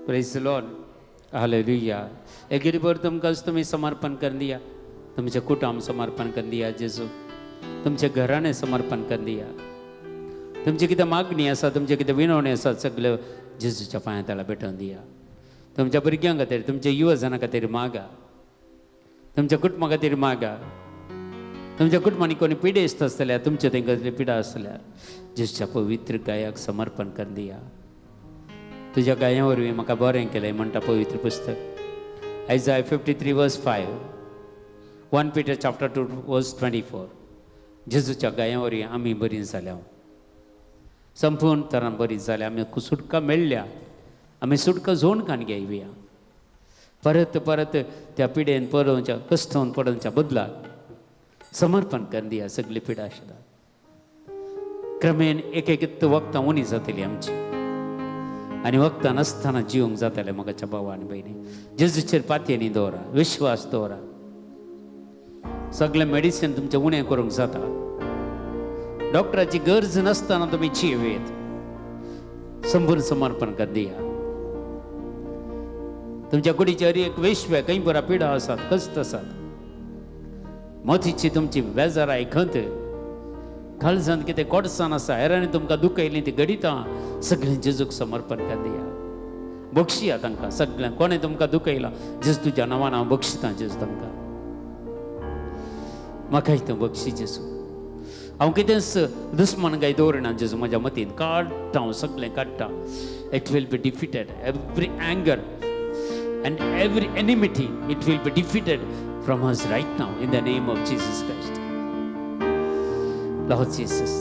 Praise the Lord. Hallelujah. एकेरी तुमकां तुमी समर्पण करून दिया, तुमचें कुटुंब समर्पण करून दिया जेजू, तुमचें घराणें समर्पण करून दिया, तुमची कितें मागणी आसा, तुमचें कितें विनवणी आसा सगळ्यो जेजूच्या पांया तळा भेटोवन दिया. तुमच्या भुरग्यां खातीर, तुमच्या युवजनां खातीर मागा, तुमच्या कुटुंबा खातीर मागा. तुमच्या कुटुंबांनी कोणी पिडेस्त आसतल्यार, तुमचे थंय कसली पिडा आसल्यार जेजूच्या पवित्र गायाक समर्पण करून दिया. तुज्या गाया वरवीं म्हाका बरें केलें म्हणटा पवित्र पुस्तक. Isaiah 53 verse 5, 1 Peter chapter 2 verse 24. जेजूच्या गाया वरवीं आमी बरीं जाल्या, संपूर्ण तरान बरी जाल्या, आमी सुटका मेळ्ळ्या, आमी सुटका जोड कान घेवया. परत परत त्या पिडेन पडोवच्या, कश्टान पडोवच्या बदलाक समर्पण करून दिया सगळी पिडा आशिल्ला. क्रमेण एक एक वखदां उणी जातली आमची आनी वखदां नासतना जिवंक जातलें. म्हाका भाव आनी भयणी, जेजूचेर पातयेनी दवरा, विश्वास दवरा. सगळें मेडिसीन तुमचें उणें करूंक जाता. डॉक्टराची गरज नासतना तुमी जियेत. संपूर्ण समर्पण कर दिया. तुमच्या कुडीची हर एक विश्व खंय बरा पिडा आसात, कश्ट आसात, मतीची तुमची बेजाराय, खंत, काळजांत कितें कोडसाण आसा, हेरांनी तुमकां दुखयलीं ती घडितां सगळें जेजूक समर्पण कर दिया. बक्षिया तांकां सगळ्यांक. कोणें तुमकां दुखयलां, जेजू तुज्या नांवान हांव बक्षितां जेजू तांकां, म्हाकाय तूं बक्षी जेजू. हांव कितेंच दुस्मान काय दवरिना जेजू म्हज्या मतीन, काडटा हांव सगळें काडटा. It will be defeated, every anger and every enmity, it will be defeated from us right now in the name of Jesus Christ. Lord Jesus,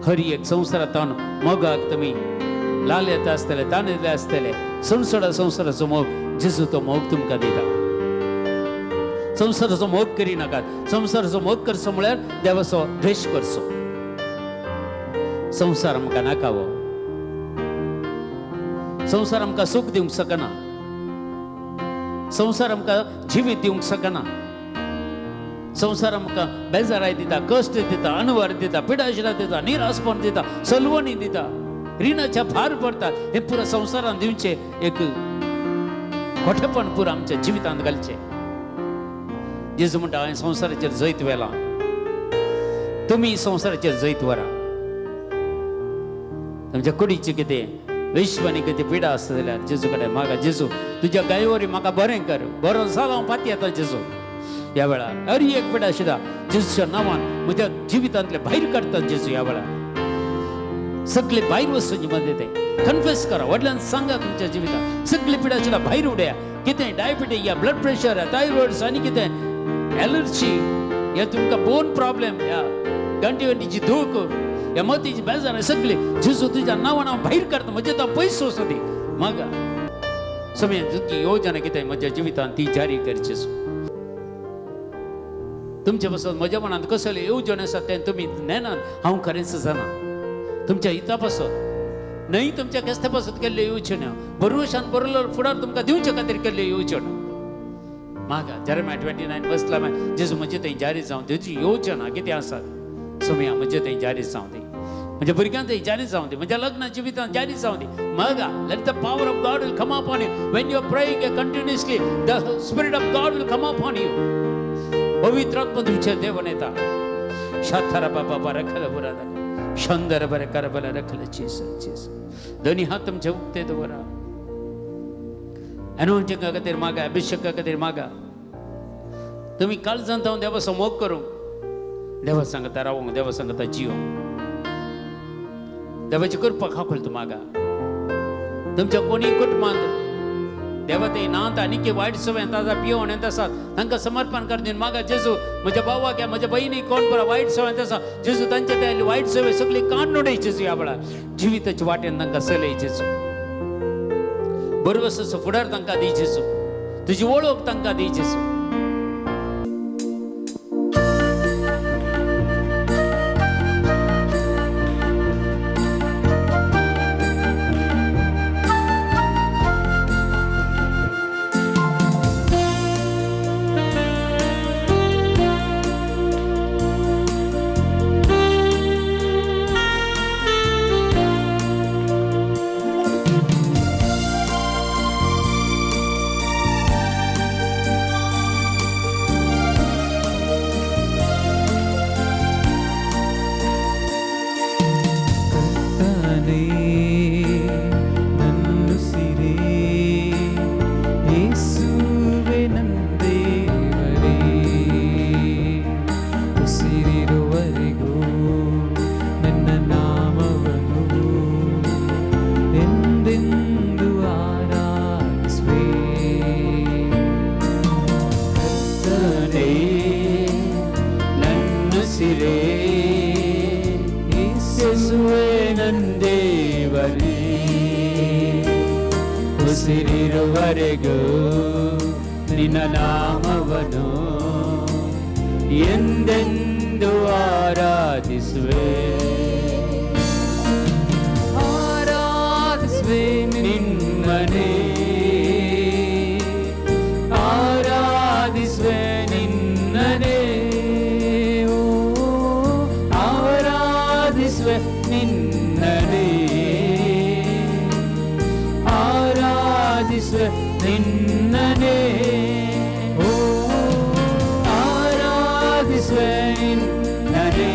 हर एक संवसारांत मोगाक तुमी लाल येता आसतले, ताणेले आसतले, संवसारा संवसाराचो मोग, जेजू तो मोग तुमकां दिता. संवसाराचो मोग करी नाकात. संवसाराचो मोग करचो म्हळ्यार देवाचो द्वेश करचो. संवसार आमकां नाकावो, संवसार आमकां सूख दिवंक शकना, संवसार आमकां जिवीत दिवंक शकना. संवसार आमकां बेजाराय दिता, कश्ट दिता, अणवर दिता, पिडाशिरा दिता, निरासपण दिता, सलवणी दिता, रिणाच्या भार पडटा. हें पुरा संवसारान दिवचें एक खोटेपण पुरा आमच्या जिवितांत घालचें. जेजू म्हणटा, हांवें संवसाराचेर जैत व्हेलां, तुमी संवसाराचेर जैत व्हरा. तुमच्या कुडीची कितें विश्वानी कितें पिडा आसता जाल्यार जेजू कडेन मागा, जेजू तुज्या गायवरी म्हाका बरें कर, बरो जालो हांव पातयेता जेजू. ह्या वेळार हर एक पिडा सुद्दां जेजूच्या नांवान म्हज्या जिवितांतले भायर काडटा जेजू. ह्या वेळार सगळे भायर वचून मध्ये ते कन्फेस करा, व्हडल्यान सांगा, तुमच्या जिवितांत सगळे पिडा सुद्दां भायर उडया. कितें डायबिटीज या ब्लड प्रेशर या थायरॉइड्स आनी कितें एलर्जी या तुमकां बोन प्रॉब्लेम या गांठी गांठीची दूख या मतीची बेजार, सगळे जेजू तुज्या नांवान हांव भायर काडटा, म्हजें तो पयस वचूं दी. मागा समय, तुजी योजना कितें म्हज्या जिवितांत ती जारी करची. तुमचे पासून म्हज्या मनांत कसले येवजण आसा तें तुमी नेनात, हांव खरेंच जाणा. तुमच्या हिता पासत न्हय, तुमच्या केस्ते पासत केल्ल्यो येवजण्यो, बरवशान बरयलो फुडार तुमकां दिवचे खातीर केल्ल्यो येवजण्यो. मागा, जेरेमाय 29 बसला, जेजू म्हजे थंय जारी जावं, तुजी योजना कितें आसात सोमया म्हजे थंय जारी जावं दी, म्हज्या भुरग्यां थंय जारी जावं दी, म्हज्या लग्न जिवितांत जारी जावं दी. मागा, let the power of God will come upon you. When you are praying continuously, the Spirit of God will come upon you. पवित्र आत्मा तुमच्या देवन येता. शाथारा बाबा रखल बुरा शंदर बरे करबल रखल. चीस चीस. दोन्ही हात तुमचे उक्ते दवरा. अनोइंटिंगा खातीर मागा, अभिषेका खातीर मागा. तुम्ही काळजांत हांव देवाचो मोग करूंक, देवा सांगता रावूंक, देवा सांगता जिवंक, देवाची कृपा खाकोल तूं मागा. तुमच्या कोणी कुटुंबांत देवा ते नात आनी की वायट सवय ताजा पियोवन येत आसात, तांकां समर्पण कर दिवन मागा, जेजू म्हज्या भावाक या म्हज्या बहिणी कोण बरा वायट सवय आसा, जेजू तांच्या ते वायट सवय सगळी काडून उडय जेजू. ह्या वेळार जिविताच्या वाटेन तांकां चलय जेजू, बरोबर फुडार तांकां दी जेजू, तुजी वळख तांकां दी जेजू. ಉಸಿರಿರುವರೆಗೂ ನಿನ್ನ ನಾಮವನು ಎಂದೆಂದು ಆರಾಧಿಸುವೆ. ಆರಾಧಿಸುವೆ ನಿಮ್ಮನೇ, ಆರಾಧಿಸುವೆ ನಿನ್ನನೇ, ಓ ಆರಾಧಿಸುವೆ ನಿನ್ನನೇ, ಆರಾಧಿಸುವೆ ನಿನ್ನನೇ, ಓ ಆರಾಧಿಸುವೆ ನಿನ್ನನೇ,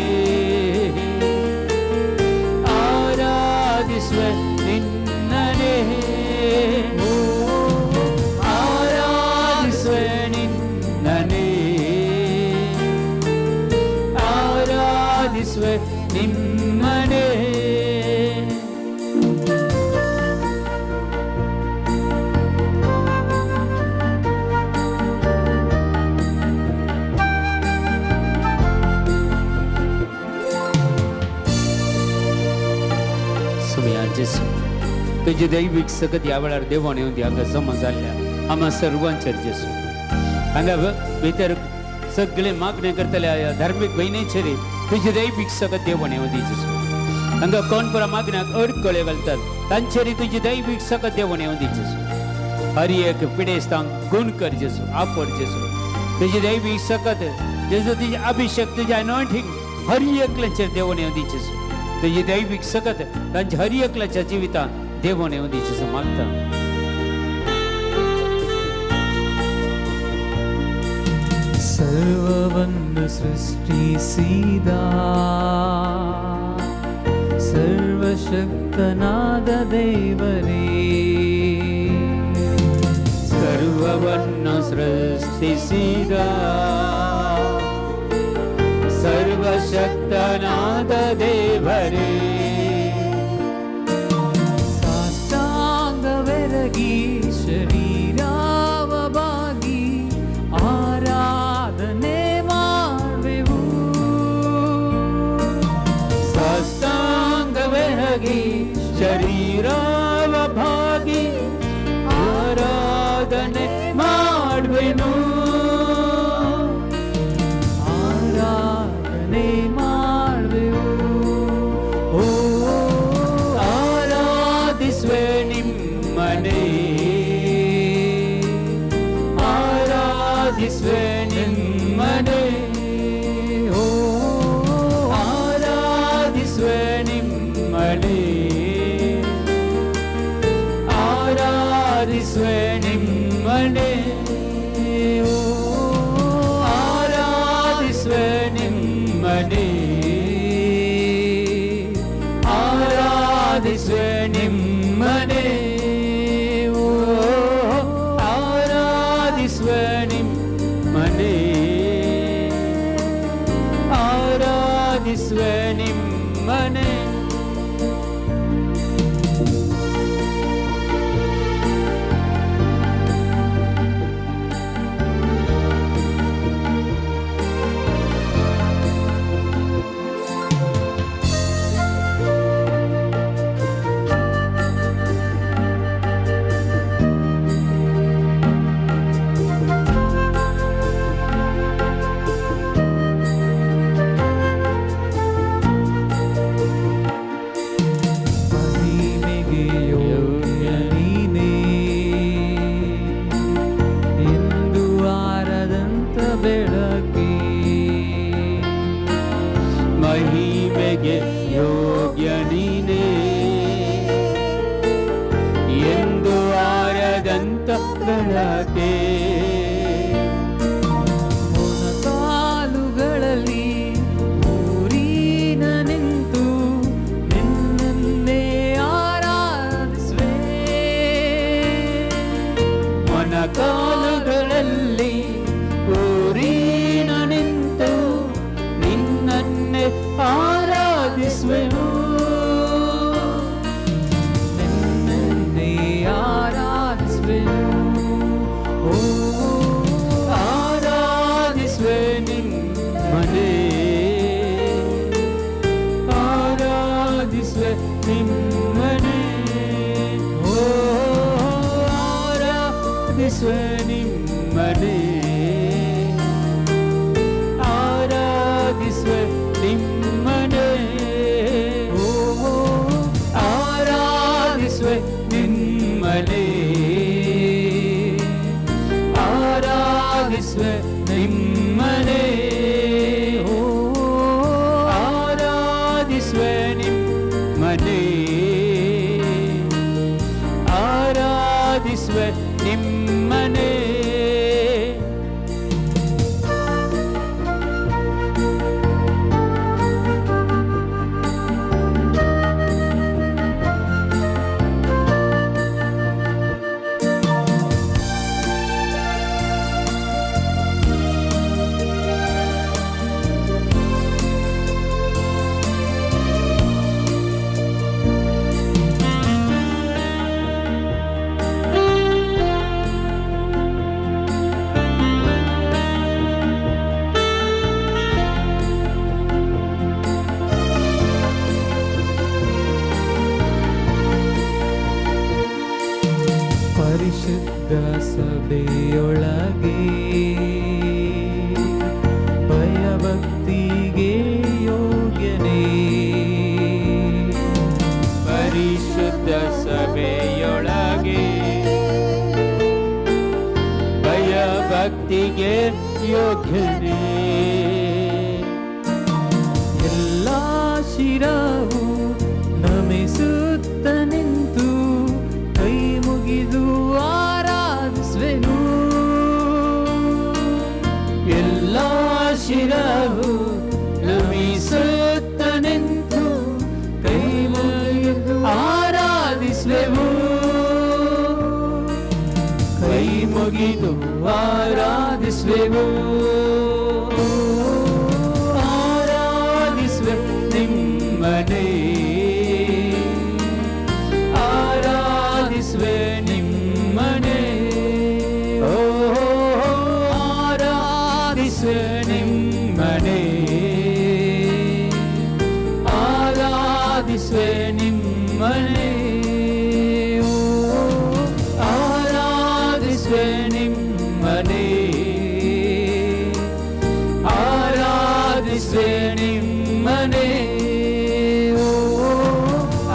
ಆರಾಧಿಸುವೆ ನಿನ್ನನೇ, ಓ ಆರಾಧಿಸುವೆ ನಿನ್ನನೇ, ಆರಾಧಿಸುವೆ ನಿಮ್ಮನೇ. सुमया जेसू, तुझी दैवीक सकत ह्या वेळार देवान येवन ती हांगा जमा जाल्ल्या आम्हा सर्वांचेर जेसू, हांगा भितर सगळे मागणे करतल्या ह्या धार्मीक भयणीचेर तुजी दैवीक सकत देवान येवन दी जेसू. हांगा कोण पुरा मागण्याक अडकळे घालतात तांचेर तुजी दैवीक सकत देवान येवन दी जेसू. हर एक पिडेस्तांक गुण कर जेसू, आपड जेसू. तुजी दैवीक सकत जेसू, तुजी अभिषेक, तुजें अनॉयंटींग हर एकल्याचेर देवान येवन दी जेसू. तुजी दैवीक सकत तांच्या हर एकल्याच्या जिवितांत देवान येवन दी जेसू मागता. ಸರ್ವವನ್ನು ಸೃಷ್ಟಿಸಿದ ಸರ್ವಶಕ್ತನಾದ ದೇವರೇ, ಸರ್ವವನ್ನು ಸೃಷ್ಟಿಸಿದ ಸರ್ವಶಕ್ತನಾದ ದೇವರೇ, ಸಾಷ್ಟಾಂಗವೆರಗಿ ಶರೀರವ ಬಾಗಿ ಆರಾಧನೆ ಮಾಡುವೆವು. ಸಾಷ್ಟಾಂಗವೆರಗಿ ಶರೀರವ ಬಾಗಿ ಆರಾಧನೆ ಮಾಡುವೆನು. ಆರಾಧನೆ ಮಾಡುವೆವು. ಓ ಆರಾಧಿಸುವೆ ನಿಮ್ಮನೇ, ಆರಾಧಿಸುವೆ ನಿಮ್ಮನೇ, ಓ ಆರಾಧಿಸುವೆ ನಿಮ್ಮನೇ, ಆರಾಧಿಸುವೆ ನಿಮ್ಮನೇ, ಓ ಆರಾಧಿಸುವೆ ನಿಮ್ಮನೇ, ಆರಾಧಿಸುವೆ ನಿಮ್ಮನೇ, ಓ ಆರಾಧಿಸುವೆ ನಿಮ್ಮನೇ, ಆರಾಧಿಸುವೆ ನಿಮ್ಮನೇ. ಮಹಿಮೆಗೆ ಯೋಗ್ಯ ನೀನೇ, ಎಂದು ಆರದಂತ ಬೆಳಕೇ. ಮಹಿಮೆಗೆ ಯೋಗ್ಯ ನೀನೇ, ಎಂದು ಆರದಂತ ಬೆಳಕೆ. ಮೊಣಕಾಲುಗಳಲ್ಲಿ ಊರಿನ ನಿಂತು ನಿನ್ನನ್ನೇ ಆರಾಧಿಸುವೆ. ಮೊಣಕಾಲುಗಳಲ್ಲಿ ಊರಿನ ನಿಂತು ನಿನ್ನನ್ನೇ ಆರಾಧಿಸುವೆನು. ನಿನ್ನನ್ನೇ ಆರಾಧಿಸುವೆನು. ಓ ನಿಮ್ಮನೇ, ಆರಾಧಿಸುವೆ ನಿಮ್ಮನೇ, ಓ ಆರಾಧಿಸುವೆ ನಿಮ್ಮನೇ, ಆರಾಧಿಸುವೆ ನಿಮ್ಮನೇ. ಪರಿಶುದ್ಧ ಸಭೆಯೊಳಗೆ ಭಯಭಕ್ತಿಗೆ ಯೋಗ್ಯನೇ. ಪರಿಶುದ್ಧ ಸಭೆಯೊಳಗೆ ಭಯಭಕ್ತಿಗೆ ಯೋಗ್ಯನೇ. ಎಲ್ಲ ಶಿರವು ನಮಿಸುತ್ತ ನಿಂತು ಕೈ ಮುಗಿದು ಆರಾಧಿಸುವೆನು. ಎಲ್ಲ ಶಿರವು ನಮಿಸುತ್ತ ನಿಂತು ಕೈ ಮುಗಿದು ಆರಾಧಿಸುವೆವು, ಕೈ ಮುಗಿದು ಆರಾಧಿಸುವೆವು. ಆರಾಧಿಸುವೆ ನಿಮ್ಮನೇ, ಆರಾಧಿಸುವೆ ನಿಮ್ಮನೇ, ಓ ಆರಾಧಿಸುವೆ ನಿಮ್ಮನೇ, ಆರಾಧಿಸುವೆ ನಿಮ್ಮನೇ, ಓ ಆರಾಧಿಸುವೆ ನಿಮ್ಮನೇ, ಆರಾಧಿಸುವೆ ನಿಮ್ಮನೇ, ಓ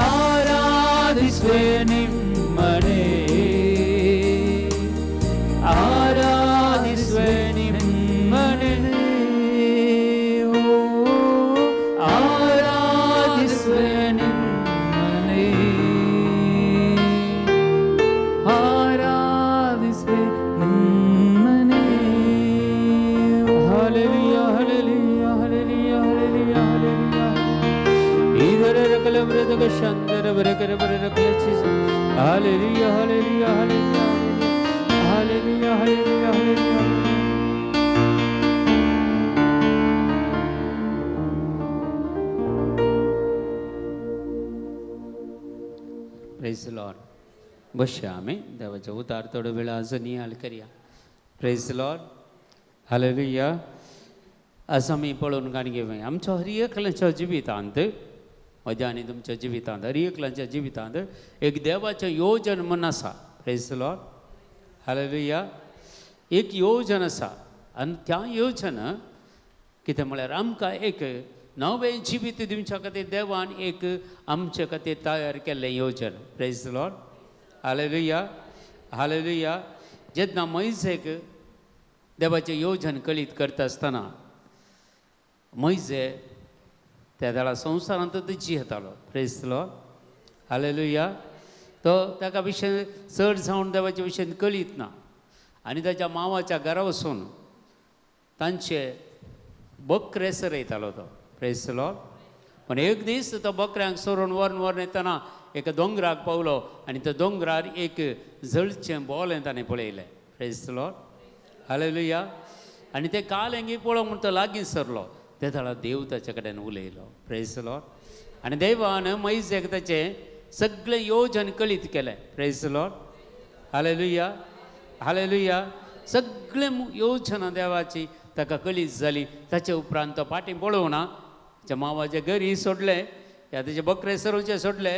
ಆರಾಧಿಸುವೆ ನಿಮ್ಮನೇ, ಆರಾಧಿಸುವೆ ನಿಮ್ಮನೇ, ಓ ಆರಾಧಿಸುವೆ ನಿಮ್ಮನೇ. ಆರಾಧಿಸುವೆ ನಿಮ್ಮನೇ. Hallelujah, hallelujah, hallelujah, hallelujah, hallelujah. ಇದರ ರಕಲ ಮೃದಗ ಶಂದರ ಬರಕರ ಬರ ರಕಲ ಚಿಸ. Hallelujah, hallelujah, hallelujah, hallelujah, hallelujah, hallelujah. Praise Lord. बसया आमी देवाचो उतार थोडो वेळ आजून नियाळ करया. Praise Lord, hallelujah. आज आमी पळोवन काणी घेवया आमच्या हर एकल्याच्या जिवितांत, म्हज्या आनी तुमच्या जिवितांत, हर एकल्याच्या जिवितांत एक देवाचें योजन म्हूण आसा. Praise Lord, hallelujah. एक योजन आसा आनी त्या योजन कितें म्हळ्यार आमकां एक नवें जिवीत दिवच्या खातीर देवान एक आमचे खातीर तयार केल्लें योजन. Praise Lord, hallelujah, hallelujah. जेन्ना मोयजेक देवाचें योजन कळीत करता आसतना मोयजे त्या वेळार संवसारांत तो जियेतालो. Praise Lord, hallelujah. तो ताका विशय चड जावन देवाचे विशयन कळीत ना आनी ताच्या मावाच्या घरा वचून तांचे बकरे सरयतालो तो. Praise Lord. पण एक दीस तो बकऱ्यांक सरोवन व्हरून व्हरून येतना एका दोंगराक पावलो आनी त्या दोंगरार एक जळचें बोलें ताणें पळयलें. Praise Lord, hallelujah. आनी तें कालेंगी पळोवंक म्हूण तो लागीं सरलो. ते वेळार देव ताचे कडेन उलयलो. Praise Lord. आनी देवान मोयजेक ताचें सगळें योजन कळीत केलें. Praise Lord, hallelujah, hallelujah. सगळें योजना देवाची ताका कळीत जाली. ताचे उपरांत तो फाटीं पळोवना, ताच्या मावाचे घरी सोडलें या ताचे बकरे सरोवचे सोडले,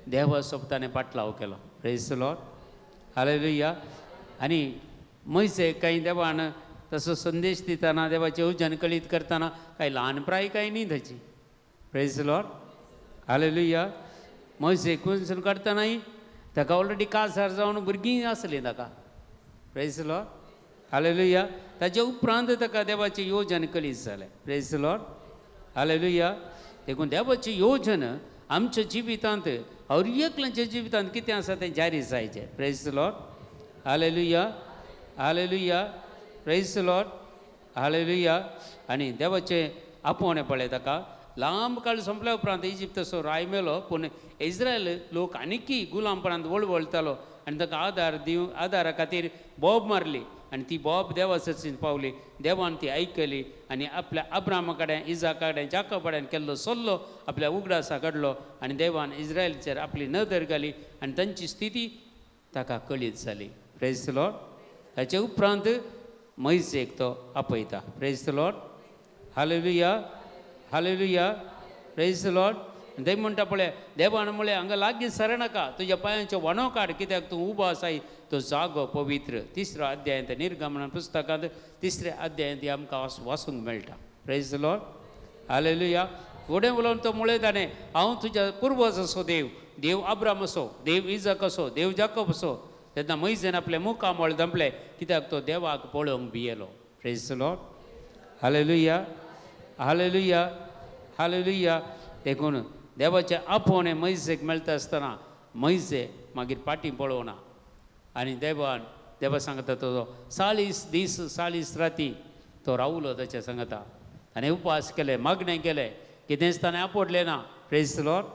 देवा सोब ताणें पाटलाव केलो. Praise Lord, hallelujah. आनी मोयजे कांय देवान तसो संदेश दितना देवाचें योजन कळीत करतना कांय ल्हान प्राय कांय न्ही ताची. Praise Lord, hallelujah. मोयजे कुंसून काडटनाय ताका ऑलरेडी काजार जावन भुरगीं आसलीं ताका. Praise Lord, hallelujah. ताजे उपरांत ताका देवाची योजन कळीत जालें. Praise Lord, hallelujah. देखून देवाची योजन आमच्या जिवितांत हर एकल्याच्या जिवितांत कितें आसा तें जारी जायचें. Praise Lord, hallelujah, hallelujah. Praise Lord, hallelujah. आनी देवाचें आपोवणें पळय ताका लांब काळ सोंपल्या उपरांत इजिप्ताचो राय मेलो, पूण इस्रायल लोक आनीकी गुलामपणांत वळवळटालो आनी ताका आदार दिव आदारा खातीर बोब मारली आनी ती बोब देवा सरशीन पावली. देवान ती आयकली आनी आपल्या अब्रामा कडेन, इजाका कडेन, जाकबा कडेन केल्लो सल्लो आपल्या उगडासा काडलो आनी देवान इस्रायलचेर आपली नदर घाली आनी तांची स्थिती ताका कळीत जाली. Praise Lord. ताचे उपरांत मैसेक तो आपयता. Praise Lord, hallelujah, hallelujah. Praise Lord. ते म्हणटा पळय देवान म्हळें हांगा लागीं सरनाका, तुज्या पांयांच्यो वणो काड, कित्याक तूं उबो आसाय तो जागो पवित्र. तिसरो अध्यायांत निर्गमन पुस्तकांत तिसऱ्या अध्यायांत आमकां वाचूंक मेळटा. Praise Lord, hallelujah. फुडें उलोवन तो म्हळें ताणें हांव तुज्या पुर्वज असो देव, देव अब्राम असो, देव इजक असो, देव जाकब असो. तेन्ना मैजेन आपलें मुखामळ दंपलें कित्याक तो देवाक पळोवंक भियेलो. Praise Lord, hallelujah, hallelujah, hallelujah. देखून देवाचें आपोवणें मैजेक मेळटा आसतना मैजे मागीर फाटीं पळोवना आनी देवान देवा सांगता तो 40 दीस 40 राती तो रावलो ताच्या सांगता. आनी उपास केले, मागणें केलें, कितेंच ताणें आपडलें ना. Praise Lord,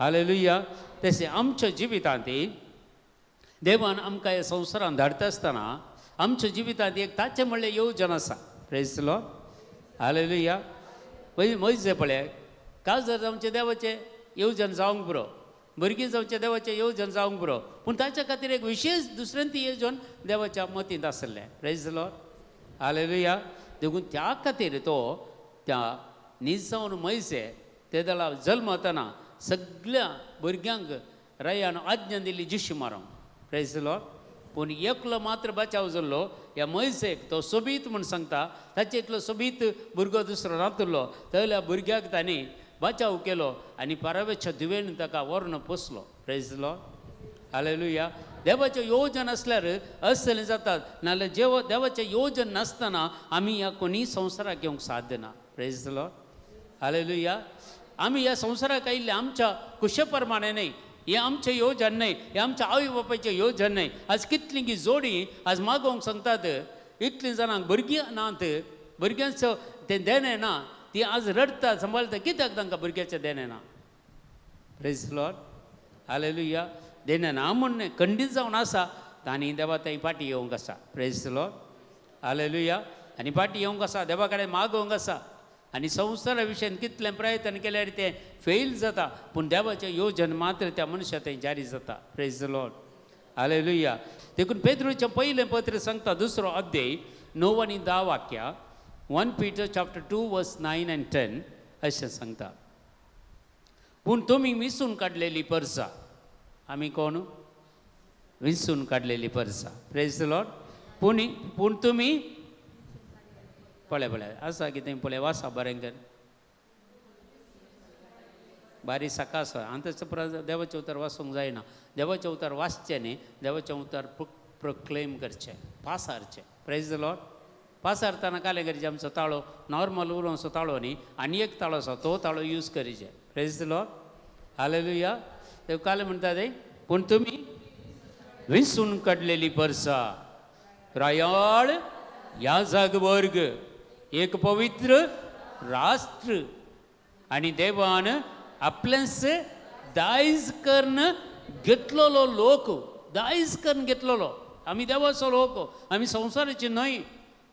hallelujah. तशें आमच्या जिवितांत देवान आमकां ह्या संवसारांत धाडटा आसतना आमच्या जिवितांत एक ताचें म्हणलें येवजण आसा. Praise Lord, hallelujah. मैजे पळय काजार जावचें देवाचें येवजण जावंक पुरो, भुरगीं जावचें देवाचें येवजण जावंक पुरो, पूण ताच्या खातीर एक विशेश दुसरें ती येवजण देवाच्या मतींत आसलें. Praise Lord, hallelujah. देखून त्या खातीर तो त्या निजावन मैसे ते दला जल्मतना सगळ्या भुरग्यांक रायान आज्ञा दिली जिशी मारूंक. Praise Lord. पूण एकलो मात्र बचाव जाल्लो ह्या मैसेक तो सोबीत म्हूण सांगता, ताचे इतलो सोबीत भुरगो दुसरो नातुल्लो. त्या भुरग्याक तांणी बचाव केलो आनी पारावेच्या धुवेन ताका व्हरून पोसलो. Praise Lord, hallelujah. देवाचें योजन आसल्यार असलें जातात, नाजाल्यार देवाचें योजन नासतना आमी ह्या कोणीय संवसाराक येवंक साध्य ना. Praise Lord, hallelujah. आमी ह्या संवसाराक आयिल्ले आमच्या कुशे प्रमाणे न्हय, हें आमचें योजन न्हय, हें आमच्या आवय बापायचें योजन न्हय. आज कितलीं गी जोडी आज मागोवंक सांगतात, इतलीं जाणांक भुरगीं नात, भुरग्यांचो तें देणें ना, ती आज रडटा सांबाळटा कित्याक तांकां भुरग्याचें देणें ना. Praise Lord, hallelujah. देणें ना म्हूण न्हय, खंडीत जावन आसा तांणी देवा थंय फाटीं येवंक आसा. Praise Lord, hallelujah. आनी फाटीं येवंक आसा, देवा कडेन मागोवंक आसा. आनी संवसारा विशयान कितलें प्रयत्न केल्यार तें फेल जाता, पूण देवाचें योजन मात्र त्या मनशा थंय जारी जाता. Praise Lord, hallelujah. देखून पेद्रूचें पयलें पत्र सांगता दुसरो अध्याय 9 आनी 10 वाक्या, 1 Peter chapter 2 verse 9 and 10 अशें सांगता. पूण तुमी विसून काडलेली परसा, आमी कोण? विसून काडलेली परसा. Praise Lord. पूण तुमी पळय पळय आसा कितें पळय वासा बरें कर बारीक साका आसा. आनी तशें परत देवाचें उतर वाचूंक जायना, देवाचें उतर वाचचें न्ही, देवाचें उतर प्रोक्लेम करचें, पासारचें. Praise Lord. पासारतना कालें करचें, आमचो ताळो नॉर्मल उलोवचो ताळो न्ही, आनी एक ताळो आसा तो ताळो यूज करीचे. Praise Lord, hallelujah. ते कालें म्हणटा ते पूण तुमी विसून काडलेली परसा, रायाळ याजक वर्ग, एक पवित्र राष्ट्र, आनी देवान आपलेंच दायज करून घेतलेलो लोक, दायज करून घेतलेलो. आमी देवाचो लोक, आमी संवसाराचे न्हय.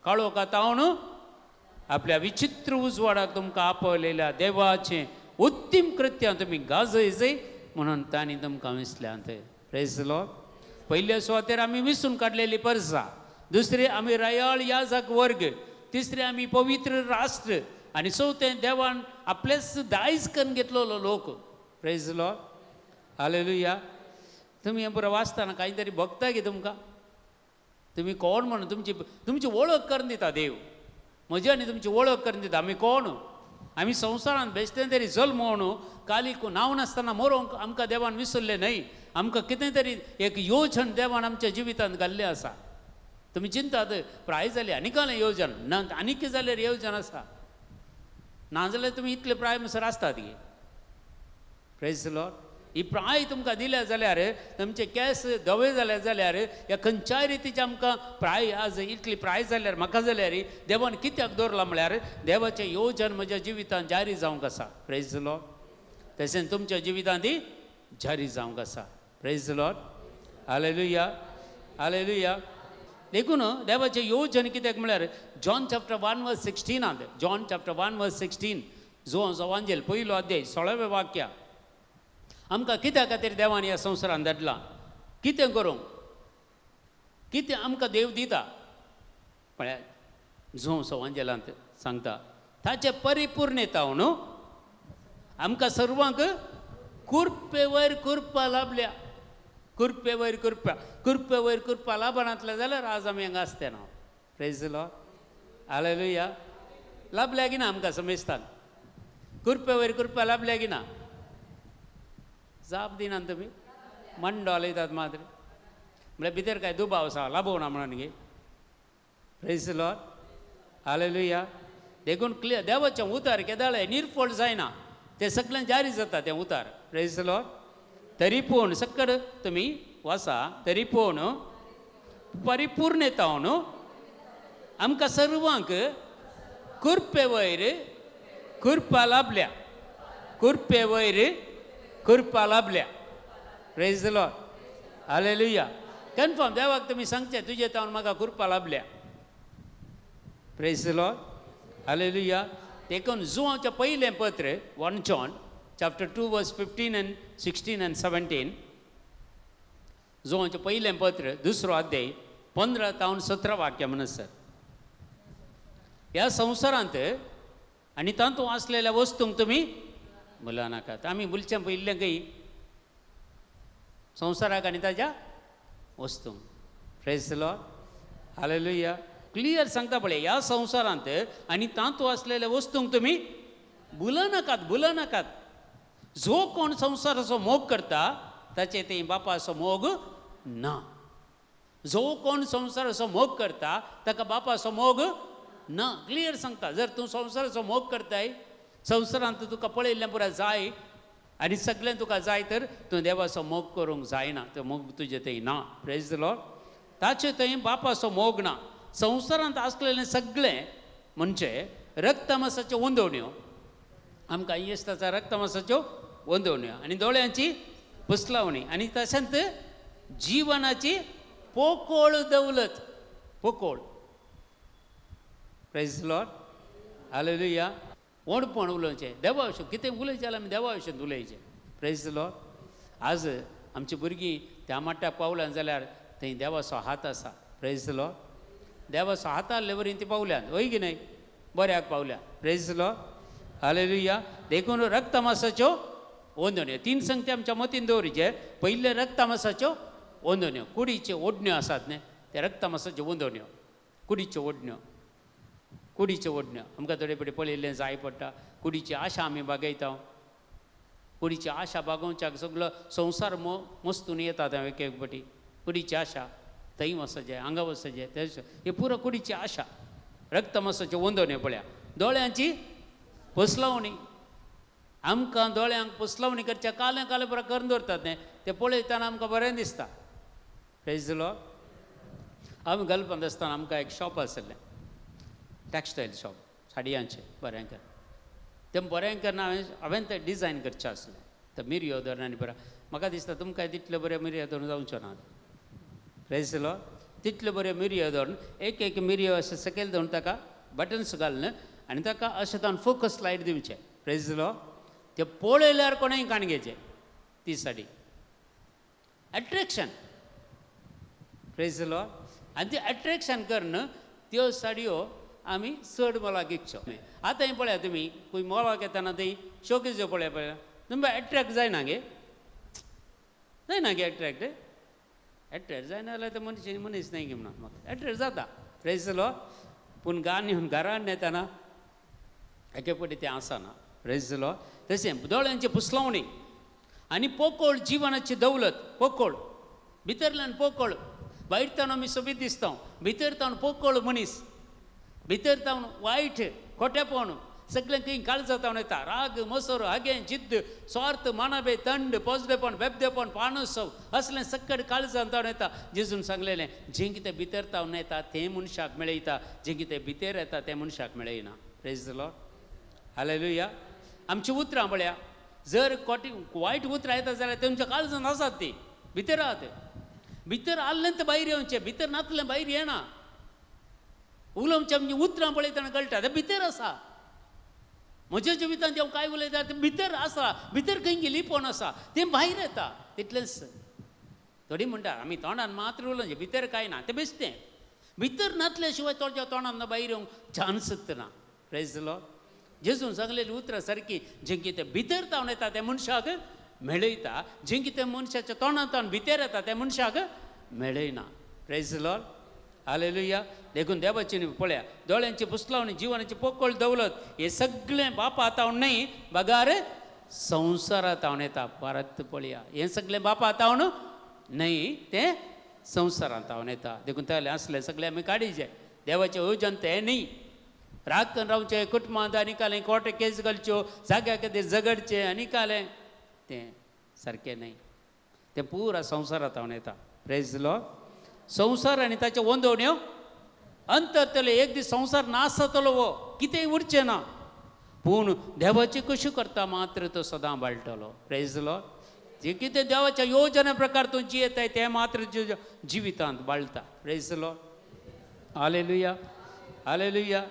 काळो कातावन आपल्या विचित्र उजवाडाक तुमकां आपयलेल्या देवाचें उत्तीम कृत्यां तुमी गाजय म्हणून तांणी तुमकां विसल्यांत. Praise Lord. पयल्या सुवातेर आमी विसून काडलेली परसा, दुसरी आमी रायाळ याजक वर्ग, तिसरें आमी पवित्र राष्ट्र, आनी चवथें देवान आपलेच दायज करून घेतलेलो लोक. Praise Lord, hallelujah. तुमी हें पुरो वाचतना कांय तरी भोगता की तुमकां तुमी कोण म्हणून तुमची तुमची वळख करून दिता देव, म्हजी आनी तुमची वळख करून दिता. आमी कोण? आमी संवसारांत बेश्टें तरी जल्म म्हणून काली नांव नासतना मरोंक आमकां देवान विसरलें न्हय. आमकां कितें तरी एक योजन देवान आमच्या जिवितांत घाल्लें आसा. तुमी चिंतात प्राय जाली आनी कसलें योजन ना, आनी कितें जाल्यार योजन आसा, नाजाल्यार तुमी इतले प्राय म्हणसर आसतात गे. Praise the Lord. ही प्राय तुमकां दिल्या जाल्यार तुमचे केंस धवे जाले जाल्यार ह्या खंयच्याय रितीचे आमकां प्राय आज इतली प्राय जाल्यार म्हाका जाल्यार देवान कित्याक दवरलां म्हळ्यार देवाचें योजन म्हज्या जिवितांत जारी जावंक आसा. Praise the Lord. तशेंच तुमच्या जिवितांत ती जारी जावंक आसा. Praise the Lord. Hallelujah, hallelujah. देखून देवाचें योजन कित्याक म्हळ्यार जॉन चॅप्टर 1 वर्स 16, जॉन चॅप्टर 1 वर्स 16, जुवांचो वांजेल पयलो अध्याय 16वें वाक्य आमकां कित्या खातीर देवान ह्या संवसारान धाडलां, कितें करूंक, कितें आमकां देव दिता म्हळ्यार जुवांचो वांजेलांत सांगता ताचें परिपूर्णता न्हू आमकां सर्वांक कुर्पे वयर कुर्पा लाभल्या. कुर्पे वयर कुर्पा, कुर्पे वयर कुर्पा लाभनातलें जाल्यार आज आमी हांगा आसते ना. Praise the Lord. Hallelujah. लाभल्या की ना आमकां समेस्तान कुर्पे वयर कुर्पा लाभल्या की ना? जाप दिनात तुमी, मंडो उलयतात मात्र, म्हळ्यार भितर काय दुबाव आसा लाभोवना म्हणून गे. Praise the Lord. Hallelujah. देखून क्लियर देवाचें उतार केदाळे निर्फळ जायना, तें सगळें जारी जाता तें उतार. Praise the Lord. तरी पूण सक्कड तुमी वासा, तरी पूण परिपूर्णता न्हू आमकां सर्वांक कुर्पे वयर कुर्पा लाभल्या. कुर्पे वयर कुर्पा लाभल्या. Praise the Lord. Hallelujah. Confirm देवाक तुमी सांगचें तुजे तावन म्हाका कुर्पा लाभल्या. Praise the Lord. Hallelujah. देखून जुवांचें पयलें पत्र 1 John chapter 2 verse 15 and 16 and 17, जुवांचें पयलें पत्र 2 अध्याय 15 तावन 17 वाक्य म्हणसर ह्या संवसारांत आनी तातूंत आसलेल्या वस्तूंक तुमी मुलां नाकात. आमी बुलचें पयिल्लें खंय संवसाराक आनी ताज्या वस्तूंक. Praise the Lord. Hallelujah. Clear सांगता पळय ह्या संवसारांत आनी तातूंत आसलेल्या वस्तूंक तुमी भुलं नाकात, भुलं नाकात. जो कोण संवसाराचो मोग करता ताचे ते बापाचो मोग ना. जो कोण संवसाराचो मोग करता ताका बापाचो मोग ना. क्लियर सांगता, जर तूं संवसाराचो मोग करताय, संवसारांत तुका पळयल्लें पुरा जाय आनी सगळें तुका जाय तर तूं देवाचो मोग करूंक जायना, तो मोग तुजे थंय ना. Praise the Lord. ताचे थंय बापाचो मोग ना. संवसारांत आसलेलें सगळें म्हणजे रक्तमासाच्यो वंदवण्यो, आमकां इश्टाच्या रक्तमासाच्यो वंदवण्यो आनी दोळ्यांची पुसलावणी आनी तशेंच जिवनाची पोकोळ दौलत, पोकोळ. Praise the Lord. Hallelujah. ओडपण उलोवचें देवा विशीं, कितें उलयचें जाल्यार आमी देवा विशीं उलयचें. Praise the Lord. आज आमची भुरगीं त्या मट्टाक पावल्यान जाल्यार थंय देवाचो हात आसा. Praise the Lord. देवाचो हात आहले वरी ती पावल्यान, हय की न्हय? बऱ्याक पावल्या. Praise the Lord. Hallelujah. देखून रक्तमासाच्यो वंदण्यो 3 संगती आमच्या मतीन दवरिचे. पयलें रक्तमासाच्यो वंदण्यो, कुडीच्यो ओडण्यो आसात न्ही, ते रक्तमासाच्यो वंदण्यो, कुडीच्यो ओडण्यो, कुडीच्यो ओडण्यो आमकां थोडे फावटी पळयल्लें जाय पडटा. कुडीची आशा आमी बागयता, कुडीची आशा बागोवच्याक सगलो संवसार मस्तून येता तें एक एक फावटी. कुडीची आशा थंय वचचें, हांगा वचचें, तें हे पुरो कुडीची आशा. रक्तमासाच्यो वंदण्यो पळया. दोळ्यांची पुसलावणी, आमकां दोळ्यांक पुसलावणी करच्या कालें कालें पुरो करून दवरतात न्ही, तें पळयतना आमकां बरें दिसता. Praise the Lord. आमी गल्फांत आसतना आमकां एक शॉप आशिल्लें, टॅक्सटायल शॉप, साडयांचें बरें कर. तें बरें करना हांवें तें डिजायन करचें आसलें. तें मिरयो धरून आनी बरें म्हाका दिसता तुमकां तितल्यो बऱ्यो मिरयो धरून जावच्यो ना. Praise the Lord. तितल्यो बऱ्यो मिरयो धरून एक एक मिरयो अशें सकयल धरून ताका बटन्स घालून आनी ताका अशें तावन फोकस लायट दिवचें. Praise the Lord. तें पळयल्यार कोणेंय काण घेवचें ती sari, attraction. Praise the Lord. आनी ती एट्रेक्शन करून त्यो साडयो आमी चड मोलाक विकच्यो. आतां पळया तुमी खंय मोलाक येतना थंय शोकेज्यो पळया पळया तुमकां एट्रेक्ट जायना गे, जायना गे एट्रेक्ट, एट्रेक्ट जायना जाल्यार ते मनीस मनीस न्हय गे म्हणून म्हाका एट्रेक्ट जाता. Praise the Lord. पूण गान येवन घरान येतना एके फावटी तें आसना. Praise the Lord. तशें दोळ्यांची पुसलावणी, आनी पोकोळ जिवनाची दौलत, पोकोळ भितरल्यान पोकोळ, भायर तावन आमी सोबीत दिसता, भितर तावन पोकोळ मनीस, भितर तावन वायट खोटेपण सगळें खंय काळजा तावन येता. राग, मोसर, हागें, जिद्द, स्वार्थ, मानाबे, थंड, पोजडेपण, बेबदेपण, पानोत्सव असलें सक्कड काळजान तावन येता. जेजून सांगलेलें जें कितें भितर तावन येता तें मनशाक मेळयता, जें कितें भितर येता तें मनशाक मेळयना. Praise the Lord, hallelujah. आमचीं उतरां पळया, जर कोटी वायट उतरां येता जाल्यार तुमच्या काळजान आसात ती भितर आहात, भितर आसलें तें भायर येवचें, भितर नातलें भायर येना. उलोवचें आमचीं उतरां पळयतना कळटा तें भितर आसा. म्हज्या जिवितांत हांव काय उलयता तें भितर आसा, भितर खंय लिपोवन आसा तें भायर येता तितलेंच. थोडी म्हणटा आमी तोंडान मात्र उलोवचें, भितर कांय ना, तें बेश्टें. भितर नातल्या शिवाय तोच्या तोंडान भायर येवंक चान्सच ना. Praise the Lord. जेजून सांगलेली उतरां सारकी, जें कितें भितर तावन येता तें मनशाक मेळयता, जें कितें मनशाच्या तोंडान तावन भितर येता तें मनशाक मेळयना. Praise the Lord, hallelujah. देखून देवाची पळया दोळ्यांची पुसलावणी, जिवनाची पोकळ दौलत हे सगळें बापा तावन न्हय बगार संवसारा तावन येता. परत पळया, हें सगळें बापा तावन न्हय तें संवसारांत तावन येता. देखून तसलें आसलें सगळें आमी काडीचें, देवाचें योजन तें न्ही. राग करून रावचें, कुटुंबांत आनी कालें कोर्ट केस घालच्यो, जाग्या खातीर झगडचें आनी कालें, तें सारकें न्हय, तें पुरा संवसारांत तावन येता. Praise the Lord. संवसार आनी ताच्यो वंदवण्यो अंतरतले, एक दीस संवसार नाश जातलो, हो कितेंय उरचें ना, पूण देवाची कशी करता मात्र तो सदां बाळटलो. Praise the Lord. जें कितें देवाच्या योजना प्रकार तूं जियेताय तें मात्र जिवितांत बाळटा. Praise the Lord, hallelujah, hallelujah.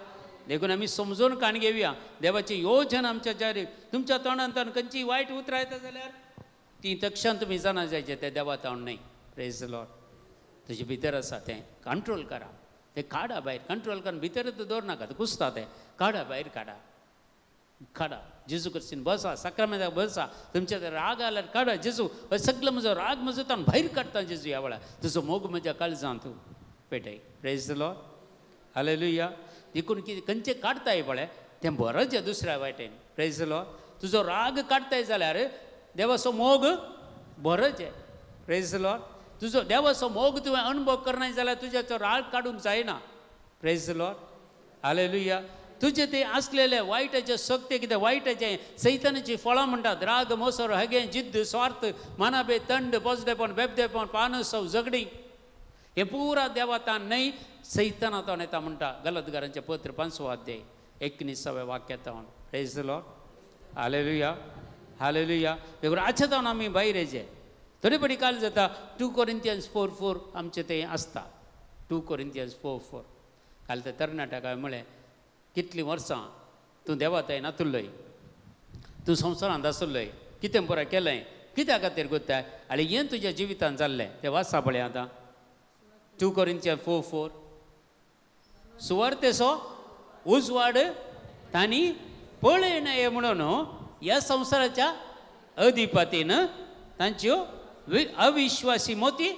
देखून आमी समजून काण घेवया देवाची योजना आमच्या जारी. तुमच्या तोंडान तावन खंयची वायट उतरां येता जाल्यार ती तक्षण तुमी जाणा जायचें तें देवा तावन न्हय. Praise the Lord. तुजे भितर आसा तें कंट्रोल करा, तें काडा भायर, कंट्रोल करून भितर दवर नाका, तें कुसता, तें काडा भायर, काडा काडा. जेजू क्रिस्तीन बसा, साक्रामेंताक बसा, तुमच्या ते राग आल्यार काडा. जेजू हो सगळो म्हजो राग म्हजो तावन भायर काडटा जेजू ह्या वेळार, तुजो मोग म्हज्या काळजांत पेटय. Praise the Lord, hallelujah. देखून कितें खंयचें काडटाय पळय तें बरोचें दुसऱ्या वाटेन. Praise the Lord. तुजो राग काडटाय जाल्यार देवाचो मोग बरोचें. Praise the Lord. तुजो देवाचो मोग तुवें अणभव करनाय जाल्यार तुज्याचो राग काडूंक जायना. Praise the Lord, hallelujah. तुजे ते आसलेले वायटाचे शक्ती कितें वायटाचे सैतानाची फळां म्हणटात, राग, मोसर, हगें, जिद्द, स्वार्थ, मानाबे, थंड, पोजडेपण, बेबदेपण, पानसव, झगडीं, हे पुरा देवातान न्हय सैताना तावन येता म्हणटा. गलतगारांचें पत्र 5वो अध्याय 19व्या वाक्यातावन. Praise the Lord, hallelujah, hallelujah. देखून आच्छा तावन आमी भायर येचे. थोडी पडी काल जाता 2 कोरिंथियन्स 4:4 आमचें तें आसता. 2 कोरिंथियन्स 4:4. काल त्या तरणाट्याक हांवें म्हळें, कितलीं वर्सां तूं देवाताय नातुल्लोय, तूं संवसारांत आसलोय, कितें बरें केलें, कित्या खातीर कोत्ताय आनी हें तुज्या जिवितांत जाल्लें तें वाचा पळय आतां. 2 कोरिंथियन 4:4. सुवार्तेचो उजवाड तांणी पळयना म्हणून ह्या संवसाराच्या अधिपतीन तांच्यो अविश्वासी मोती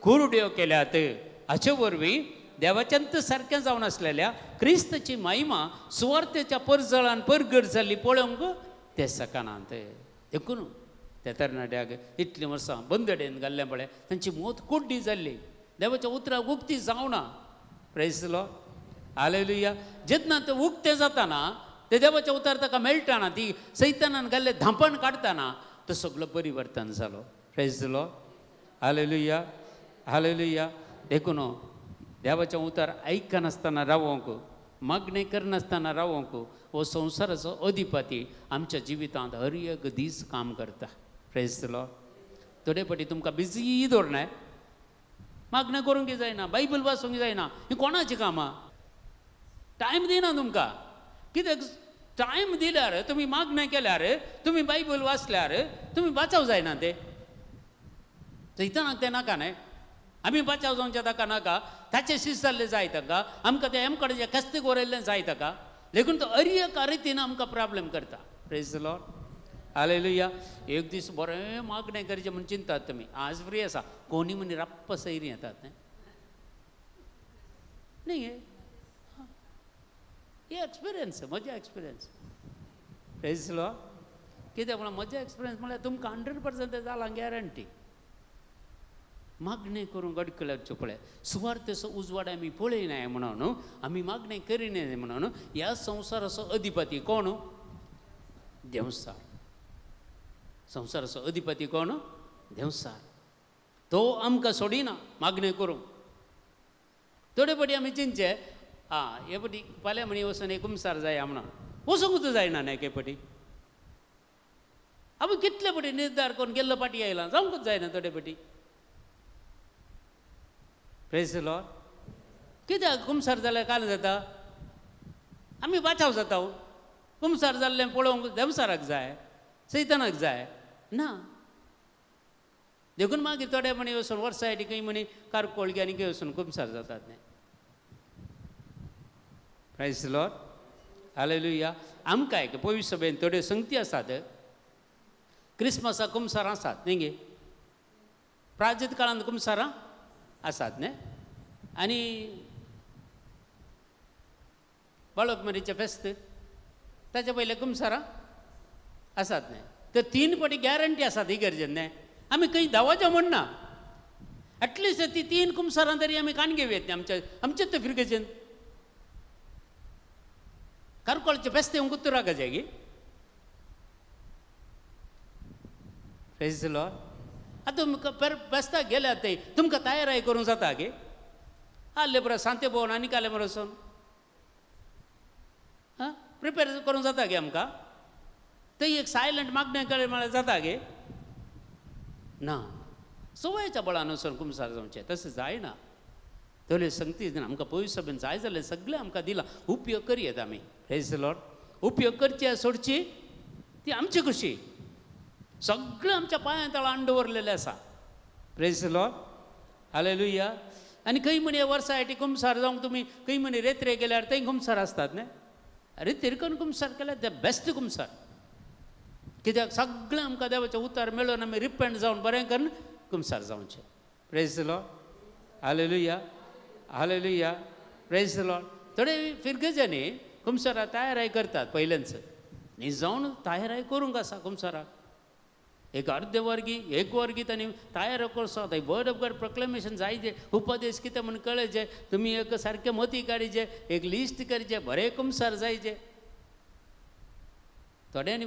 कुरड्यो केल्यात. हाचे वरवीं देवाच्यांत सारकें जावन आसलेल्या क्रिस्ताची महिमा सुवार्तेच्या परजळान परगट जाल्ली पळोवंक ते शकनात. देखून त्या तरणाट्याक इतलीं वर्सां बंदडेन घाल्लें पळय, तांची मोत कुड्डी जाल्ली, देवाच्या उतराक उक्ती जावना. Praise Lord, hallelujah. जेन्ना तें उक्तें जाताना ते देवाच्या उतर ताका मेळटाना, ती सैतानान घाल्लें धांपण काडटाना तो सगळो परिवर्तन जालो. Praise Lord, hallelujah, hallelujah. देखून देवाचें उतर आयकनासतना रावोंक, मागणें करनासतना रावोंक हो संवसाराचो अधिपती आमच्या जिवितांत हर एक दीस काम करता. Praise Lord. थोडे फावटी तुमकां बिजी दवरनाय, मागणें करूंक जायना, बायबल वाचूंक जायना, हीं कोणाचीं कामां? टायम दिना तुमकां. कित्याक टायम दिल्यार, तुमी मागणें केल्यार, तुमी बायबल वाचल्यार तुमी बाचाव जायना. ते सैतानाक तें नाका न्हय, आमी बाचाव जावचें ताका नाका, ताचें शीस जाल्लें जाय ताका, आमकां तें एमकडेचें कस्तीक वरयल्लें जाय ताका. देखून तो हर एक रितीन आमकां प्रॉब्लेम करता. Praise Lord, hallelujah. एक दीस बरें मागणें करचें म्हूण चिंतात तुमी, आज फ्री आसा, कोणी म्हणी रप्प सैरी येतात न्हय न्ही. हे एक्सपिरियन्स, म्हजें एक्सपिरियन्स. Praise Lord. कित्याक म्हळ्यार म्हजें एक्सपिरियन्स म्हळ्यार तुमकां 100% जालां गॅरंटी. मागणें करूंक अडकल्यार पळय सुवार्थेचो उजवाड आमी पळयनाय म्हणून आमी मागणें करिनाय म्हणून ह्या संवसाराचो अधिपती कोण? देंवचार. संवसाराचो अधिपती कोण? देंवचार. तो आमकां सोडिना मागणें करूंक. थोडे फावटी आमी चिंतचे आं हे फावटी फाल्यां म्हणी वचून एक कुमसार जाया म्हणून वचूंकूच जायना न्ही एके फावटी. आमी कितले फावटी निर्धार करून गेल्लो फाटी आयला जावंकूच जायना थोडे फावटी. प्रेज लॉर्ड. कित्याक कुमसार जाल्यार काल जाता आमी बाचाव जाता. कुमसार जाल्लें पळोवंक देंवचाराक जाय, सैतानाक जाय ना. देखून मागीर थोडे म्हणी वचून वर्सा फाटी खंय म्हणी कारकोळ आनी खंय वचून कुमसार जातात न्ही. Praise lord. हालेलुया. आमकां एक पवित्र सभेन थोड्यो संगती आसात. क्रिसमसाक कुमसारां आसात न्ही गे, प्राचीत काळांत कुमसारां आसात न्ही. आनी बाळकमारीचें फेस्त ताच्या पयलें कुमसारां आसात न्ही. तर 3 फावटी गॅरंटी आसात ही गरजेन न्ही. आमी खंय धांवाचें म्हणना, एटलिस्ट ती 3 कुमसारां तरी आमी काण घेवं येत न्ही आमच्या आमचेच ते फिरगेजेन. कारकोळचें फेस्त येवंक कुत्तुराक जाय गी. Praise lord. आतां तुमकां फेस्ताक गेल्यात ते तुमकां तयाराय करूंक जाता गे. आसले बरो सांते भोवन आनी काले बरो वचून आं प्रिपेर करूंक जाता गे आमकां. थंय एक सायलंट मागणें कळ्ळें म्हळ्यार जाता गे ना. सवयेच्या बळान वचून कुमसार जावचें तशें जायना. थोड्यो संगती आमकां पयसो बीन जाय जाल्यार सगळें आमकां दिलां, उपयोग करयेत आमी. प्रेज लॉर्ड. उपयोग करची सोडची ती आमची खुशी. सगळें आमच्या पांयां तळा हाडून दवरलेलें आसा. Praise lord. हालेलुया. आनी खंय म्हणी वर्सा फाटी कुमसार जावंक तुमी खंय म्हणी रेत्रे गेल्यार थंय कुमसार आसतात न्ही. रेतेर करून कुमसार केल्यार ते बेस्ट कुमसार. कित्याक सगळें आमकां देवाचें उतार मेळून आमी रिपेंट जावन बरें करून कुमसार जावचें. Praise lord. Hallelujah. Hallelujah. Praise lord. थोडे फिरगजांनी कुमसारा तयाराय करतात पयल्याच न्ही जावन तयाराय करूंक आसा कुमसाराक. एक अर्दे वर्गी एक वर्गी तांणी तयार करचो. वर्ड ऑफ गॉड प्रोक्लेमेशन जायचे, उपदेश कितें म्हूण कळचे, तुमी एक सारकें मती काडीचे, एक लिस्ट करचें, बरें कुमसार जायचे. थोड्यांनी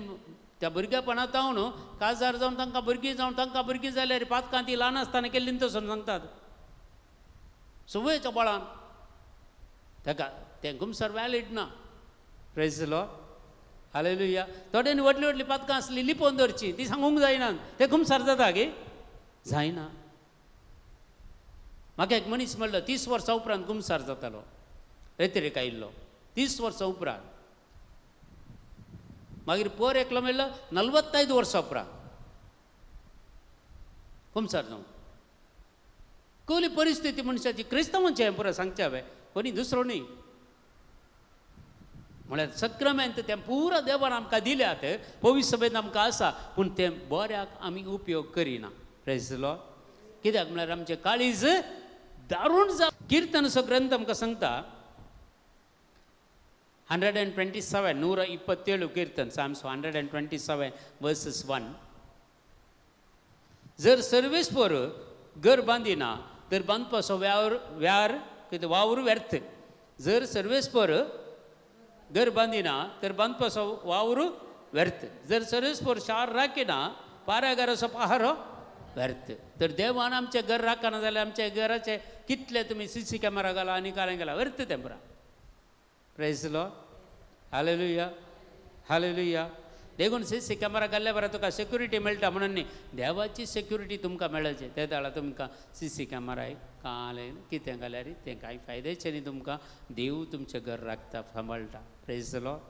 त्या भुरगेपणांत न्हू काजार जावन तांकां भुरगीं जावन तांकां भुरगीं जाल्यार पातकां ती ल्हान आसतना केल्ली तसो सांगतात सुवयेच्या बळान ताका तें कुमसार वॅलीड ना. Praise lord. हालेलुया. थोड्यांनी व्हडली व्हडली पातकां आसली लिपोवन दवरची ती सांगूंक जायना, तें कुमसार जाता गे जायना. म्हाका एक मनीस म्हणलो 30 वर्सां उपरांत कुमसार जातालो, रेतरेक आयिल्लो 30 वर्सां उपरांत. मागीर पोर एकलो मेळ्ळो 45 वर्सां उपरांत कुमसार जावं. कसली परिस्थिती मनशाची, क्रिस्तांवांची हांवें पुरो सांगचें हांवें, कोणी दुसरो न्ही. म्हळ्यार सक्रामेंत तें पुरा देवान आमकां दिल्यात, पवित्र सभेंत आमकां आसा, पूण तें बऱ्याक आमी उपयोग करिना. Praise lord. कित्याक म्हळ्यार आमचें काळीज दारूण जा. किर्तनाचो ग्रंथ आमकां सांगता 127 127 कीर्तन, Psalms 127 verses 1. जर सर्वेस्पर घर बांदिना तर बांदपाचो व्यावर व्यार कितें वावर व्यर्थ. जर सर्वेस्पर घर बांदिना तर बांदपाचो वावर व्यर्थ. जर सर्वेस्पर शार राखिना पारागाराचो पहारो व्यर्थ. तर देवान आमचें घर राखना जाल्यार आमच्या घराचे कितले तुमी सीसी कॅमेरा घाला आनी कांय घाला व्यर्थ तें पुरा. Praise lord. हालेलुया. हालेलुया. देखून सीसी कॅमेरा घाल्ल्या बरें तुका सेक्युरिटी मेळटा म्हणून न्ही, देवाची सेक्युरिटी तुमकां मेळचे ते दाळा तुमकां सीसी कॅमेरा कांय कितें घाल्यार तें कांय फायद्याचें न्ही तुमकां. देव तुमचें घर राखता सांबाळटा. Praise lord.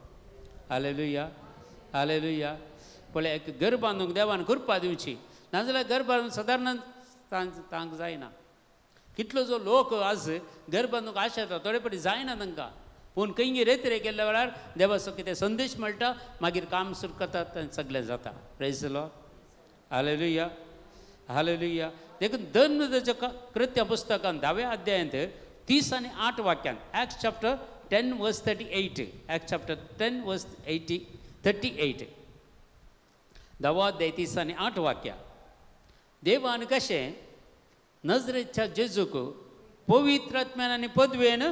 हालेलुया. हालेलुया. पळय एक घर बांदूंक देवान कृपा दिवची, नाजाल्यार घर बांदूंक सदारण तांक जायना. कितलो जो लोक आज घर बांदूंक आशा येता थोडे फावटी जायना तांकां, पूण खंय रेतरे केल्ल्या वेळार देवाचो कितें संदेश मेळटा, मागीर काम सुरू करतात आनी सगळें जाता. Praise lord. हालेलुया. हालेलुया. देखून धर्मच्या कृत्य पुस्तकान 10व्या अध्यायांत 30 आनी 8 वाक्यान, Acts chapter 10 verse 38, Acts chapter 10 verse 38. धावो अध्याय 30 आनी 8 वाक्या. देवान कशें नजरेच्या जेजूक पवित्र आत्म्यान आनी पदवेन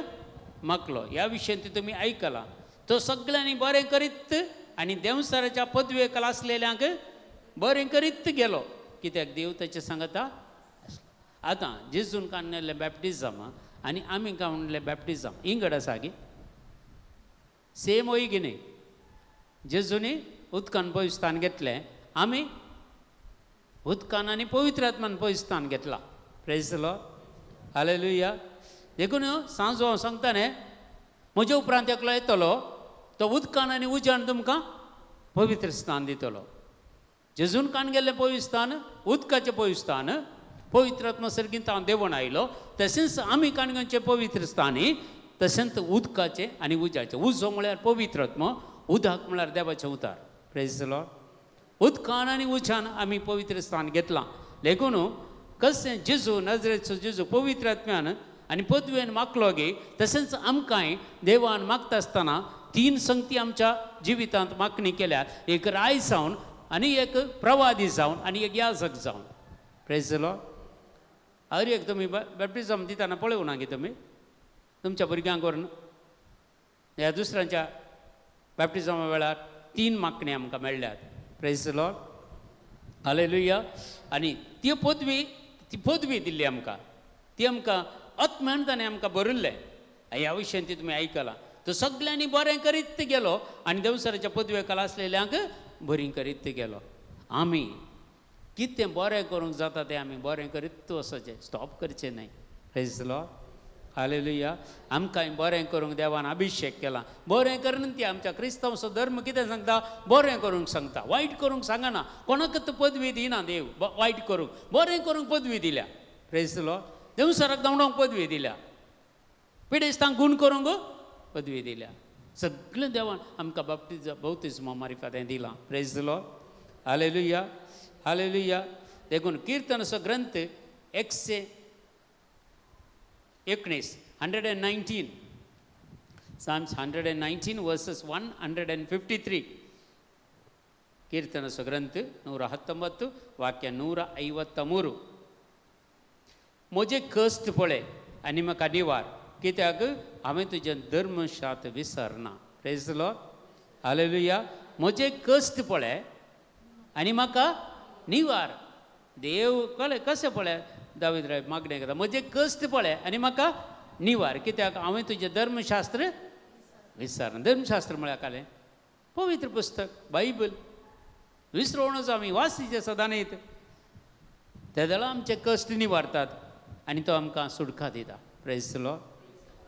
मागलो ह्या विशयांत तुमी आयकलां. तो सगळ्यांनी बरें करीत आनी देंवसाराच्या पदवेक आसलेल्यांक बरें करीत गेलो, कित्याक देव ताचें सांगता आसलो. आतां जेजून काडलेलें बॅप्टिजम आनी आमी काडलें बॅप्टिजम इंगड आसा गी सेम वय की न्ही? जेजूनी उदकान पवित्र घेतलें, आमी उदकान आनी पवित्र आत्मान पवित्र घेतलां. Praise the Lord, hallelujah. देखून सांजो हांव सांगता न्ही, म्हज्या उपरांत एकलो येतलो, तो उदकान आनी उज्यान तुमकां पवित्र स्थान दितलो. जेजून कान गेल्लें पवित्र स्थान उदकाचें पवित्र स्थान, पवित्र आत्मा सर्गींत हांव देवण आयलो. तशेंच आमी काणगणचें पवित्र स्थानी तशेंच उदकाचें आनी उज्याचें. उजो म्हळ्यार पवित्र आत्मा, उदक म्हळ्यार देवाचें उतार. Praise the Lord. उदकान आनी उज्यान आमी पवित्र स्थान घेतलां. देखून कशें जेजू नजरेचो जेजू पवित्र आत्म्यान आनी पदवेन मागलो गे, तशेंच आमकांय देवान मागता आसतना 3 संगती आमच्या जिवितांत मागणी केल्या, एक राय जावन आनी एक प्रवादी जावन आनी एक याजक जावन. Praise the Lord. हर एक तुमी बॅप्टिजम दितना पळोवना गे तुमी तुमच्या भुरग्यांक व्हरून ह्या दुसऱ्यांच्या बॅप्टिजमा वेळार 3 मागणी आमकां मेळ्ळ्यात. Praise the Lord, hallelujah. आनी ती पदवी, ती पदवी दिल्ली आमकां, ती आमकां आत्म्यान ताणें आमकां बरयल्लें. ह्या विशयान ती तुमी आयकलां. तो सगल्यांनी बरें करीत गेलो आनी देवसराच्या पदवेकाल आसलेल्यांक बरी करीत गेलो. आमी कितें बरें करूंक जाता तें आमी बरें करीत वचचें, स्टॉप करचें न्हय. Praise the Lord, hallelujah. आमकांय बरें करूंक देवान अभिशेक केला. बरें करून ती आमच्या क्रिस्तांवचो धर्म कितें सांगता? बरें करूंक सांगता, वायट करूंक सांगना. कोणाकच पदवी दिना देव वायट करूंक, बरें करूंक पदवी दिल्या. Praise the Lord. देवसराक धांवडोवंक पदवी दिल्या, पिडेस्तांक गूण करूंक पदवी दिल्या. सगळें देवान आमकां बाप्तिज बौतिज्मा मारिफातें दिलां. Praise the Lord, hallelujah, hallelujah. देखून किर्तनाचो ग्रंथ 119, 119, Psalms 119 verses 153. कीರ್ತನಸ ಗ್ರಂಥ 119 ವಾಕ್ಯ 153. म्हजें कश्ट पळय आनी म्हाका निवार, कित्याक हांवें तुजें धर्मशात विसरना. Praise the Lord, hallelujah. म्हजें कश्ट पळय आनी म्हाका निवार. देव कळ्ळें कशें पळय दावीद राय मागणें करता, म्हजें कश्ट पळय आनी म्हाका निवार, कित्याक हांवें तुजें धर्मशास्त्र विसरना. धर्मशास्त्र म्हळ्यार कालें पवित्र पुस्तक बायबल विसरोवणच आमी वासीचें सदां न्हय. तेदळा आमचे कश्ट निवारतात आनी तो आमकां सुटका दिता. Praise the Lord,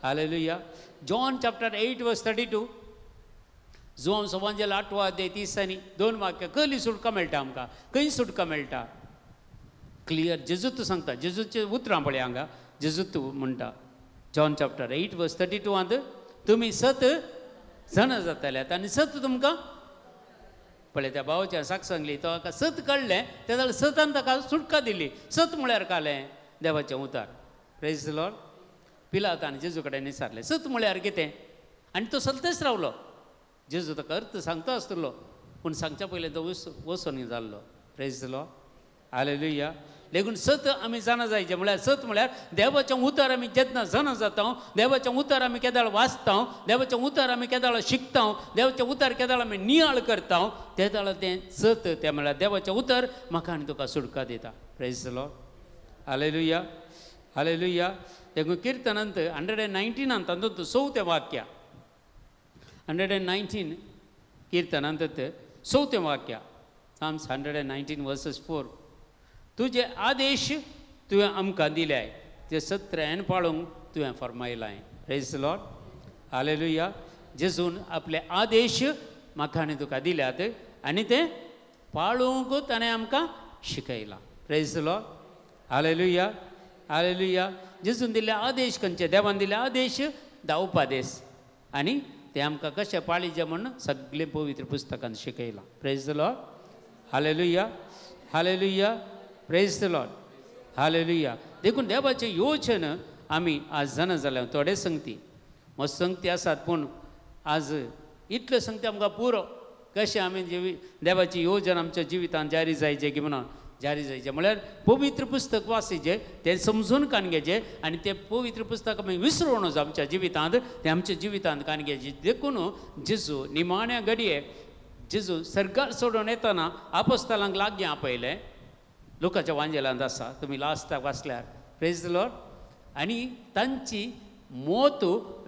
hallelujah. John chapter 8 verse 32, Joao सवांजेल 8वो अध्याय 30 आनी 2 वाक्य. कसली सुटका मेळटा आमकां? खंय सुटका मेळटा? क्लियर जेजूत सांगता. जेजूचे उतरां पळय हांगा जेजूत म्हणटा जॉन चॅप्टर 8 वर्स 32 तुमी सत जाणा जातले आनी सत तुमकां पळय. त्या भावाच्या साक सांगली, तो हाका सत कळ्ळें, ते जाल्यार सतान ताका सुटका दिली. सत म्हळ्यार कालें देवाचें उतार. Praise the Lord. पिलातान जेजू कडेन विचारलें सत म्हळ्यार कितें, आनी तो सत्तेच रावलो. जेजू ताका अर्थ सांगता आसतलो, पूण सांगच्या पयलें तो वचून जाल्लो. Praise the Lord, hallelujah. देखून सत आमी जाणा जायचें म्हळ्यार सत म्हळ्यार देवाचें उतर आमी जेन्ना जाणा जाता, देवाचें उतर आमी केदाळ वाचता, देवाचें उतर आमी केदाळ शिकता, देवाचें उतर केदाळ आमी नियाळ करता, तेदाळ तें सत, तें म्हळ्यार देवाचें उतर म्हाका आनी तुका सुटका दिता. Praise the Lord, hallelujah, hallelujah. देखून किर्तनांत 119 तातूंत चवथें वाक्य, 119 किर्तनांत चवथें वाक्य, Psalms 119 verses 4. तुजे आदेश तुवें आमकां दिल्याय, ते सत्र्यान पाळूंक तुवें फर्मायलाय. Praise the Lord, hallelujah. जेजून आपले आदेश म्हाका आनी तुका दिल्यात आनी ते पाळूंक ताणें आमकां शिकयलां. Praise the Lord, hallelujah, hallelujah. जेजून दिल्ले आदेश खंयचे? देवान दिल्ले आदेश धांवपादेश, आनी ते आमकां कशें पाळीचें म्हूण सगळें पवित्र पुस्तकान शिकयलां. Praise the Lord, hallelujah, hallelujah. Praise the Lord, hallelujah. देखून देवाचें योजन आमी आज जाणा जाल्या. थोडे संगती मस्त संगती आसात, पूण आज इतल्यो संगती आमकां पुरो. कशें आमी देवाची योजना आमच्या जिवितांत जारी जायचे की म्हणून जारी जायचें म्हळ्यार पवित्र पुस्तक वाचिचें, तें समजून कान घेचें आनी तें पवित्र पुस्तक आमी विसरूं नजो आमच्या जिवितांत, तें आमच्या जिवितांत कान घेचें. देखून जेजू निमाण्या घडये जेजू सर्गार सोडून येतना आपोस्तालांक लागीं आपयलें. लोकांच्या वांजेलांत आसा, तुमी लास्टाक वाचल्यार. Praise the Lord. आनी तांची मोत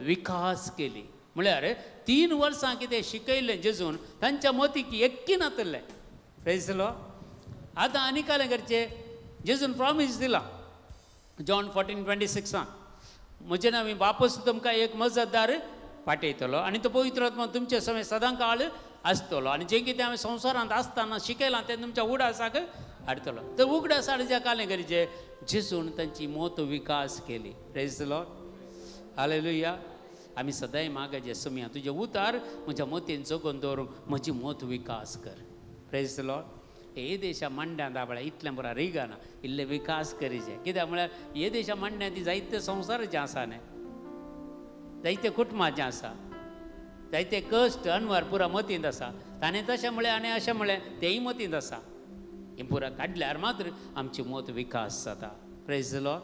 विकास केली. म्हळ्यार 3 वर्सां कितें शिकयलें जेजून तांच्या मोतीक एक्की नातलें. Praise the Lord. आतां आनी कालें करचें, जेजून प्रॉमीस दिलां जॉन 14:26 म्हजें नांव बापूस तुमकां एक मजतदार पाठयतलो आनी तो पवित्र आत्मा तुमचे समय सदां काळ आसतलो आनी जें कितें हांवें संवसारांत आसतना शिकयलां तें तुमच्या उगडासाक हाडटलो. तर उगडास हाडच्या कालें गरजें जेजून तांची मोत विकास केली. Praise the Lord. हालेलुया. आमी सदांय मागाचे सोमया तुजें उतार म्हज्या मोतीन जगोवन दवरूंक म्हजी मोत विकास कर. Praise the Lord. हे देशा मांड्यांत आपल्या इतलें बरो रिगाना इल्लें विकास करीचे. कित्याक म्हळ्यार हे देशा मांड्यांत ती जायते संवसाराचें आसा न्ही, जायते कुटुंबाचें आसा, जायते कश्ट अनवर पुरा मतींत आसा. ताणें तशें म्हळें आनी अशें म्हळें तेंय मतींत आसा. हें पुरा काडल्यार मात्र आमची मोत विकास जाता. Praise the Lord.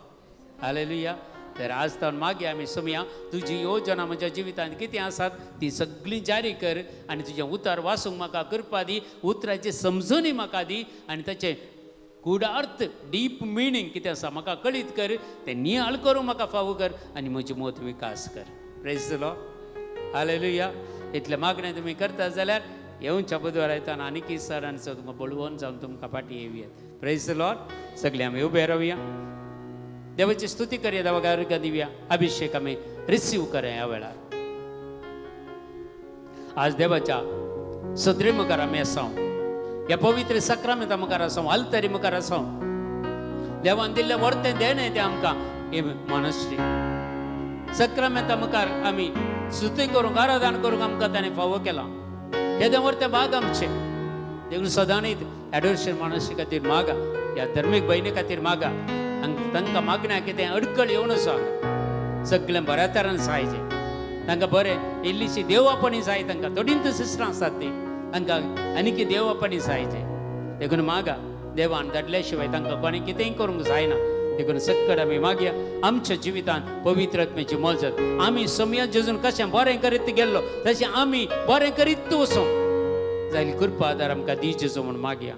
हालेलुया. तर आज तावन मागीर आमी सोमया तुजी योजना म्हज्या जिवितांत कितें आसात ती सगळीं जारी कर आनी तुजें उतर वाचूंक म्हाका कृपा दी, उतराची समजणी म्हाका दी आनी ताचें गूढार्थ डीप मिनींग कितें आसा म्हाका कळीत कर, तें नियाळ करूंक म्हाका फावो कर आनी म्हजी मोत विकास कर. Praise the Lord. हालेलुया. इतलें मागणें तुमी करता जाल्यार येवच्या बुधवारा येताना आनीक सरांचो तुमकां बळवंत जावन तुमकां फाटीं येवया. Praise the Lord. सगळे आमी उबे रावया, देवाची स्तुती करया, देवाक आरोग्य दिवया, अभिषेक आमी रिसीव करया. ह्या वेळार आज देवाच्या सदरे मुखार आमी आसा, ह्या पवित्र सक्रामेंता मुखार आसा, आल्तरी मुखार आसा. देवान दिल्लें वर्तें देणें तें आमकां हे मनश्री सक्रामेंता मुखार आमी स्तुती करूंक आराधन करूंक आमकां ताणें फावो केलां. हें वर्तें भाग आमचें. देखून सदांच एडोरेशन मानसी खातीर मागा, ह्या धर्मीक भयणी खातीर मागा. तांकां मागण्या कितें अडकळ येवन सांग सगळें बऱ्या तरान जायचें तांकां, बरें इल्लीशी देवापणी जाय तांकां. थोडीं सिस्टरां आसात ती तांकां आनीक देवापणी जायचें. देखून मागा, देवान धाडल्या शिवाय तांकां कोणें कितेंय करूंक जायना. देखून सक्कड आमी मागया आमच्या जिवितांत पवित्र आत्म्याची मजत. आमी समया जेजून कशें बरें करीत गेल्लो तशें आमी बरें करीत वचूंक जायली कृपा आदार आमकां दी जेजू म्हूण मागया.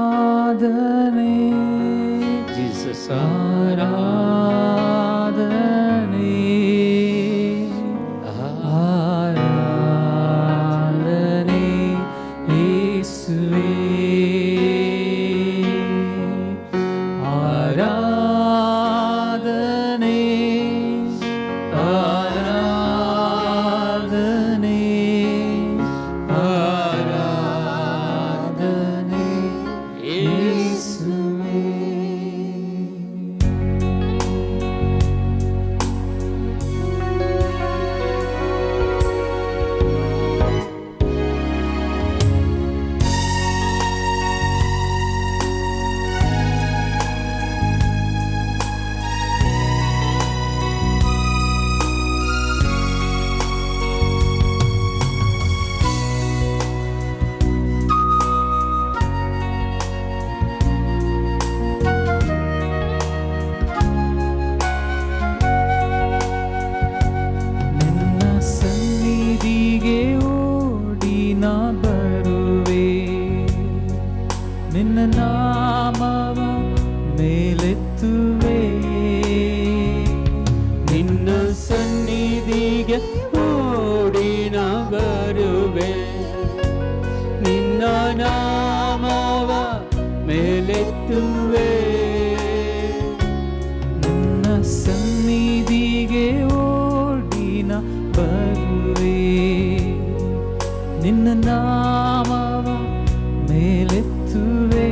आराधने जीसस आराधने आराधने येसुवे आराधने आराधने आराधने येसुवे. ನಿನ್ನ ಸನ್ನಿಧಿಗೆ ಓಡಿ ನಾ ಬರುವೆ, ನಿನ್ನ ನಾಮವ ಮೇಲೆತ್ತುವೆ. ನಿನ್ನ ಸನ್ನಿಧಿಗೆ ಓಡಿ ನಾ ಬರುವೆ, ನಿನ್ನ ನಾಮವ ಮೇಲೆತ್ತುವೆ. ನಿನ್ನ ಸನ್ನಿಧಿಗೆ ಓಡಿ ನಾ ಬರುವೆ, ನಿನ್ನ ನಾಮವ ಮೇಲೆತ್ತುವೆ.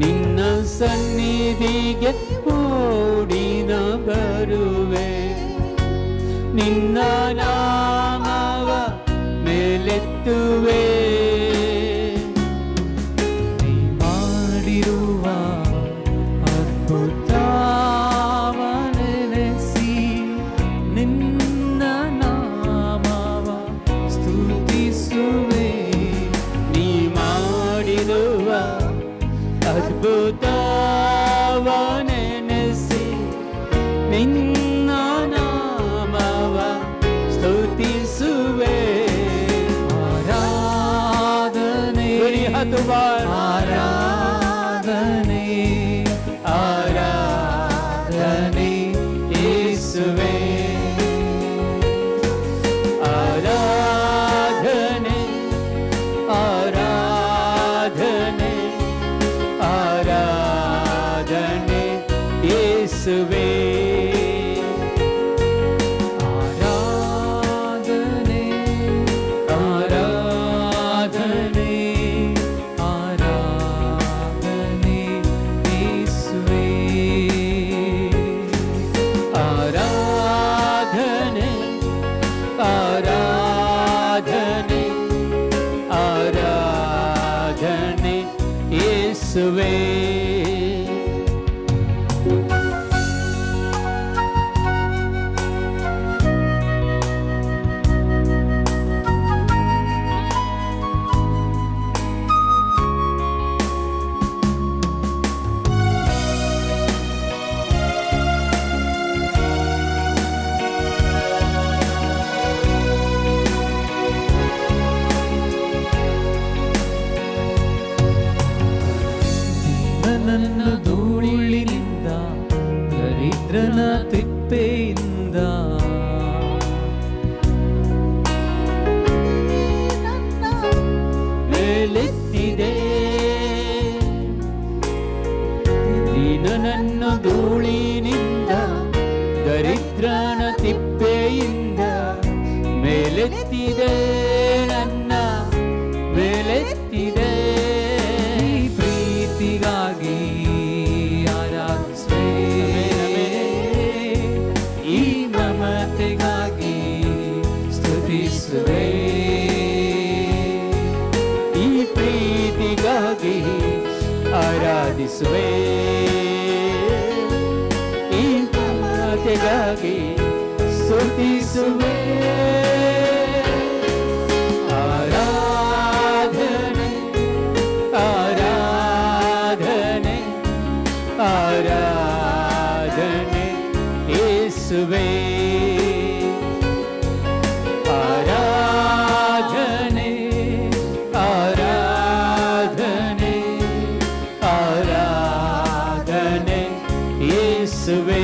ನಿನ್ನ ಸನ್ನಿಧಿಗೆ ಓಡಿ ನಾ ಬರುವೆ, ನಿನ್ನ ನಾಮವ ಮೇಲೆತ್ತುವೆ. ನೀ ಮಾಡಿರುವ ಅದ್ಭುತ हात उबार. ಆರಾಧನೆ, ಆರಾಧನೆ ಯೇಸುವೇ. ಆರಾಧನೆ, ಆರಾಧನೆ, ಆರಾಧನೆ ಯೇಸುವೇ. ಆರಾಧನೆ, ಆರಾಧನೆ, ಆರಾಧನೆ ಯೇಸುವೇ. ಆರಾಧನೆ, ಆರಾಧನೆ, ಆರಾಧನೆ ಯೇಸುವೇ. ದೀನನನ್ನು ಧೂಳಿನಿಂದ, ದರಿದ್ರನ ತಿಪ್ಪೆಯಿಂದ, ಮೇಲೆತ್ತಿದೆ. ದೀನನನ್ನು ಧೂಳಿನಿಂದ, ದರಿದ್ರನ ತಿಪ್ಪೆಯಿಂದ ಮೇಲೆತ್ತಿದೆ, ನನ್ನ ಮೇಲೆತ್ತಿದೆ. ಈ ಪ್ರೀತಿಗಾಗಿ ಆರಾಧಿಸುವೆ, ಈ ಮಮತೆಗಾಗಿ ಸ್ತುತಿಸುವೆ. ಈ ಪ್ರೀತಿಗಾಗಿ ಆರಾಧಿಸುವೆ, ಈ ಮಮತೆಗಾಗಿ ಸ್ತುತಿಸುವೆ. ಆರಾಧನೆ, ಆರಾಧನೆ, ಆರಾಧನೆ ಯೇಸುವೇ. ಆರಾಧನೆ, ಆರಾಧನೆ, ಆರಾಧನೆ ಯೇಸುವೇ.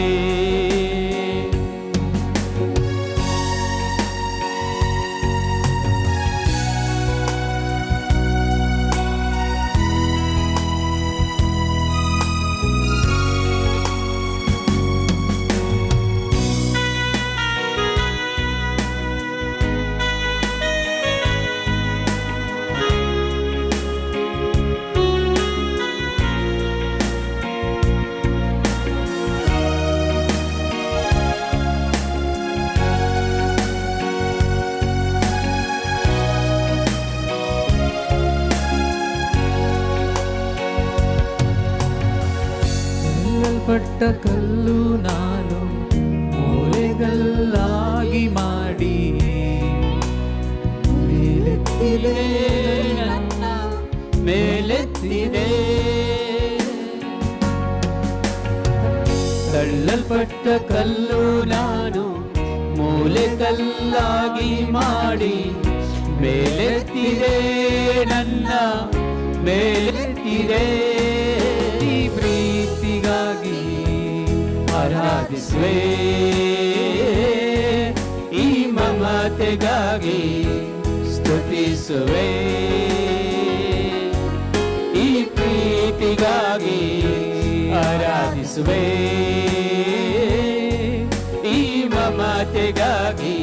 ತಳ್ಳಲ್ಪಟ್ಟ ಕಲ್ಲು ನಾನು ಮೂಲೆಗಲ್ಲಾಗಿ ಮಾಡಿ ಮೇಲೆತ್ತಿದೆ ನನ್ನ ಮೇಲೆತ್ತಿದೆ. ತಳ್ಳಲ್ಪಟ್ಟ ಕಲ್ಲು ನಾನು ಮೂಲೆ ಕಲ್ಲಾಗಿ ಮಾಡಿ ಮೇಲೆತ್ತಿದೆ, ನನ್ನ ಮೇಲೆತ್ತಿದೆ. ಈ ಪ್ರೀತಿಗಾಗಿ ಆರಾಧಿಸುವೆ, ಈ ಮಮತೆಗಾಗಿ ಸ್ತುತಿಸುವೆ. ಈ ಪ್ರೀತಿಗಾಗಿ ಆರಾಧಿಸುವೆ, ಈ ಮಮತೆಗಾಗಿ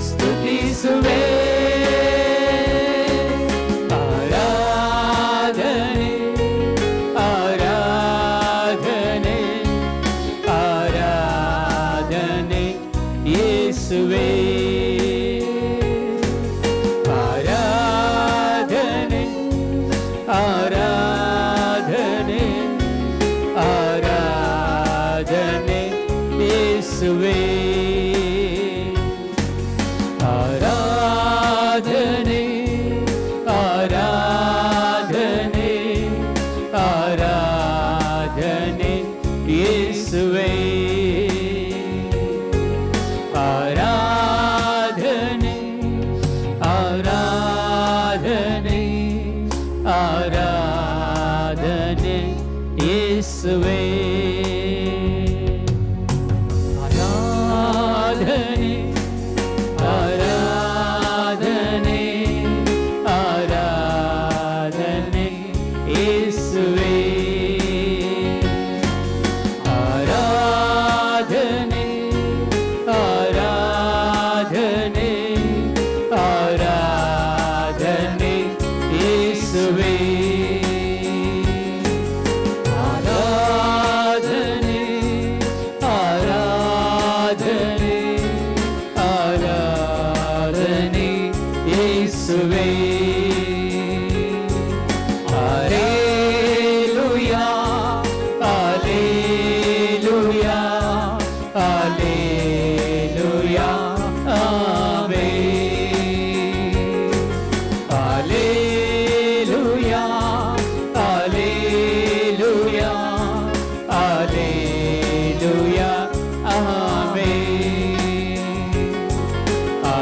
ಸ್ತುತಿಸುವೆ. ಆರಾಧನೆ, ಆರಾಧನೆ, ಆರಾಧನೆ ಯೇಸುವೇ. ಆರಾಧನೆ, ಆರಾಧನೆ, ಆರಾಧನೆ ಯೇಸುವೇ. ಯೇಸುವೇ. ಆರಾಧನೆ ಆರಾಧನೆ ಆರಾಧನೆ ಯೇಸುವೇ. ಆರಾಧನೆ ಆರಾಧನೆ ಆರಾಧನೆ ಯೇಸುವೇ. ಆರಾಧನೆ ಆರಾಧನೆ ಆರಾಧನೆ ಯೇಸುವೇ. Alleluia, alleluia, alleluia, amen. Alleluia, alleluia, alleluia, amen.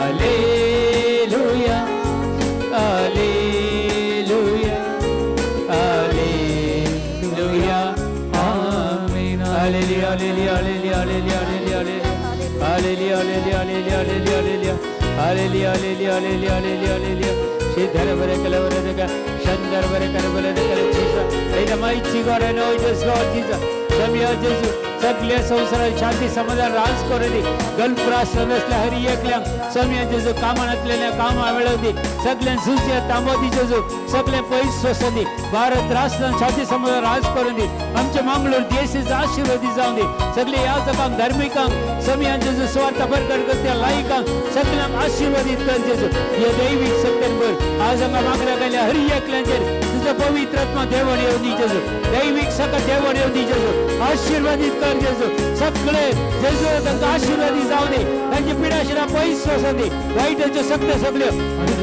Alleluia, alleluia, alleluia, amen. Alleluia, alleluia, alleluia, alleluia, alleluia, alleluia, alleluia, alleluia, alleluia, alleluia, alleluia, alleluia, alleluia, alleluia. ಸಿದ್ಧರವರ ಕಲವರದ ಶಂದರವರ ಕರಬಲದ ಕಲ Jesus. In the mighty God, anoint us, Lord Jesus. समिया जेजू, सगळ्या संवसारात शांती समाधान राज करू दी. Gulf राष्ट्रांत असल्या हरी एकल्यांक समिया जेजू, कामांतल्या कामां मेळोवं दी. सगळ्यांक सुसिया तांबो दी जेजू. सगळ्यांक पयस वचूं दी. भारत राष्ट्रांत शांती समाधान राज करून दी. आमच्या मंगळूर देशीच आशीर्वादी जावं दी. सगळे याजकांक, धार्मिकांक, समिया जेजू, सुवार्ता परकट करत्या लायकांक, सगळ्यांक आशीर्वादित कर जेजू. हे दैवीक सत्यान भर. आज हांगा मागण्या केल्या हरी एकल्यांचेर तुझं पवित्र आत्मा देवण येवन दी जेजू. दैवीक सकत देवण येवन दी जेजू. आशीर्वादित कर जेजू. सगळे जेजू, तांकां आशीर्वादी जावं दी. तांची पिडाशिरा पयस वचूं दी. वायटाच्यो सगळे सगळ्यो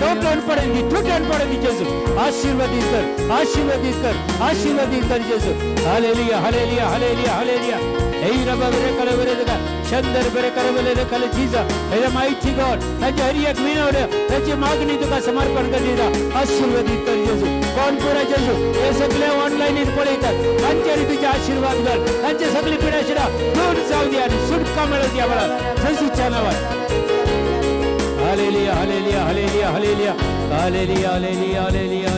तोटण पडून दी, तुटण पडून दी जेजू. आशीर्वादित कर, आशीर्वादित कर, आशीर्वादित कर जेजू. Hallelujah, hallelujah, hallelujah, hallelujah. Hey रबा बरे कल बरे दका शंदर बरे करबले कल जीजा. हे माइटी गॉड, ताची हर एक विनवण्यो, ताची मागणी तुका समर्पण कर दिता. आशीर्वादित कर जेजू. कोण पुरा जेजू, हे सगळे ऑनलाईन पळयतात, तांचेर तुझे आशीर्वाद घाल. तांचे सगळी पिडाशिरा दूर जाऊ दे आणि सुटका मिळू दे आम्हाला जेजूच्या नावात. Hallelujah, hallelujah, hallelujah, hallelujah, hallelujah, hallelujah, hallelujah.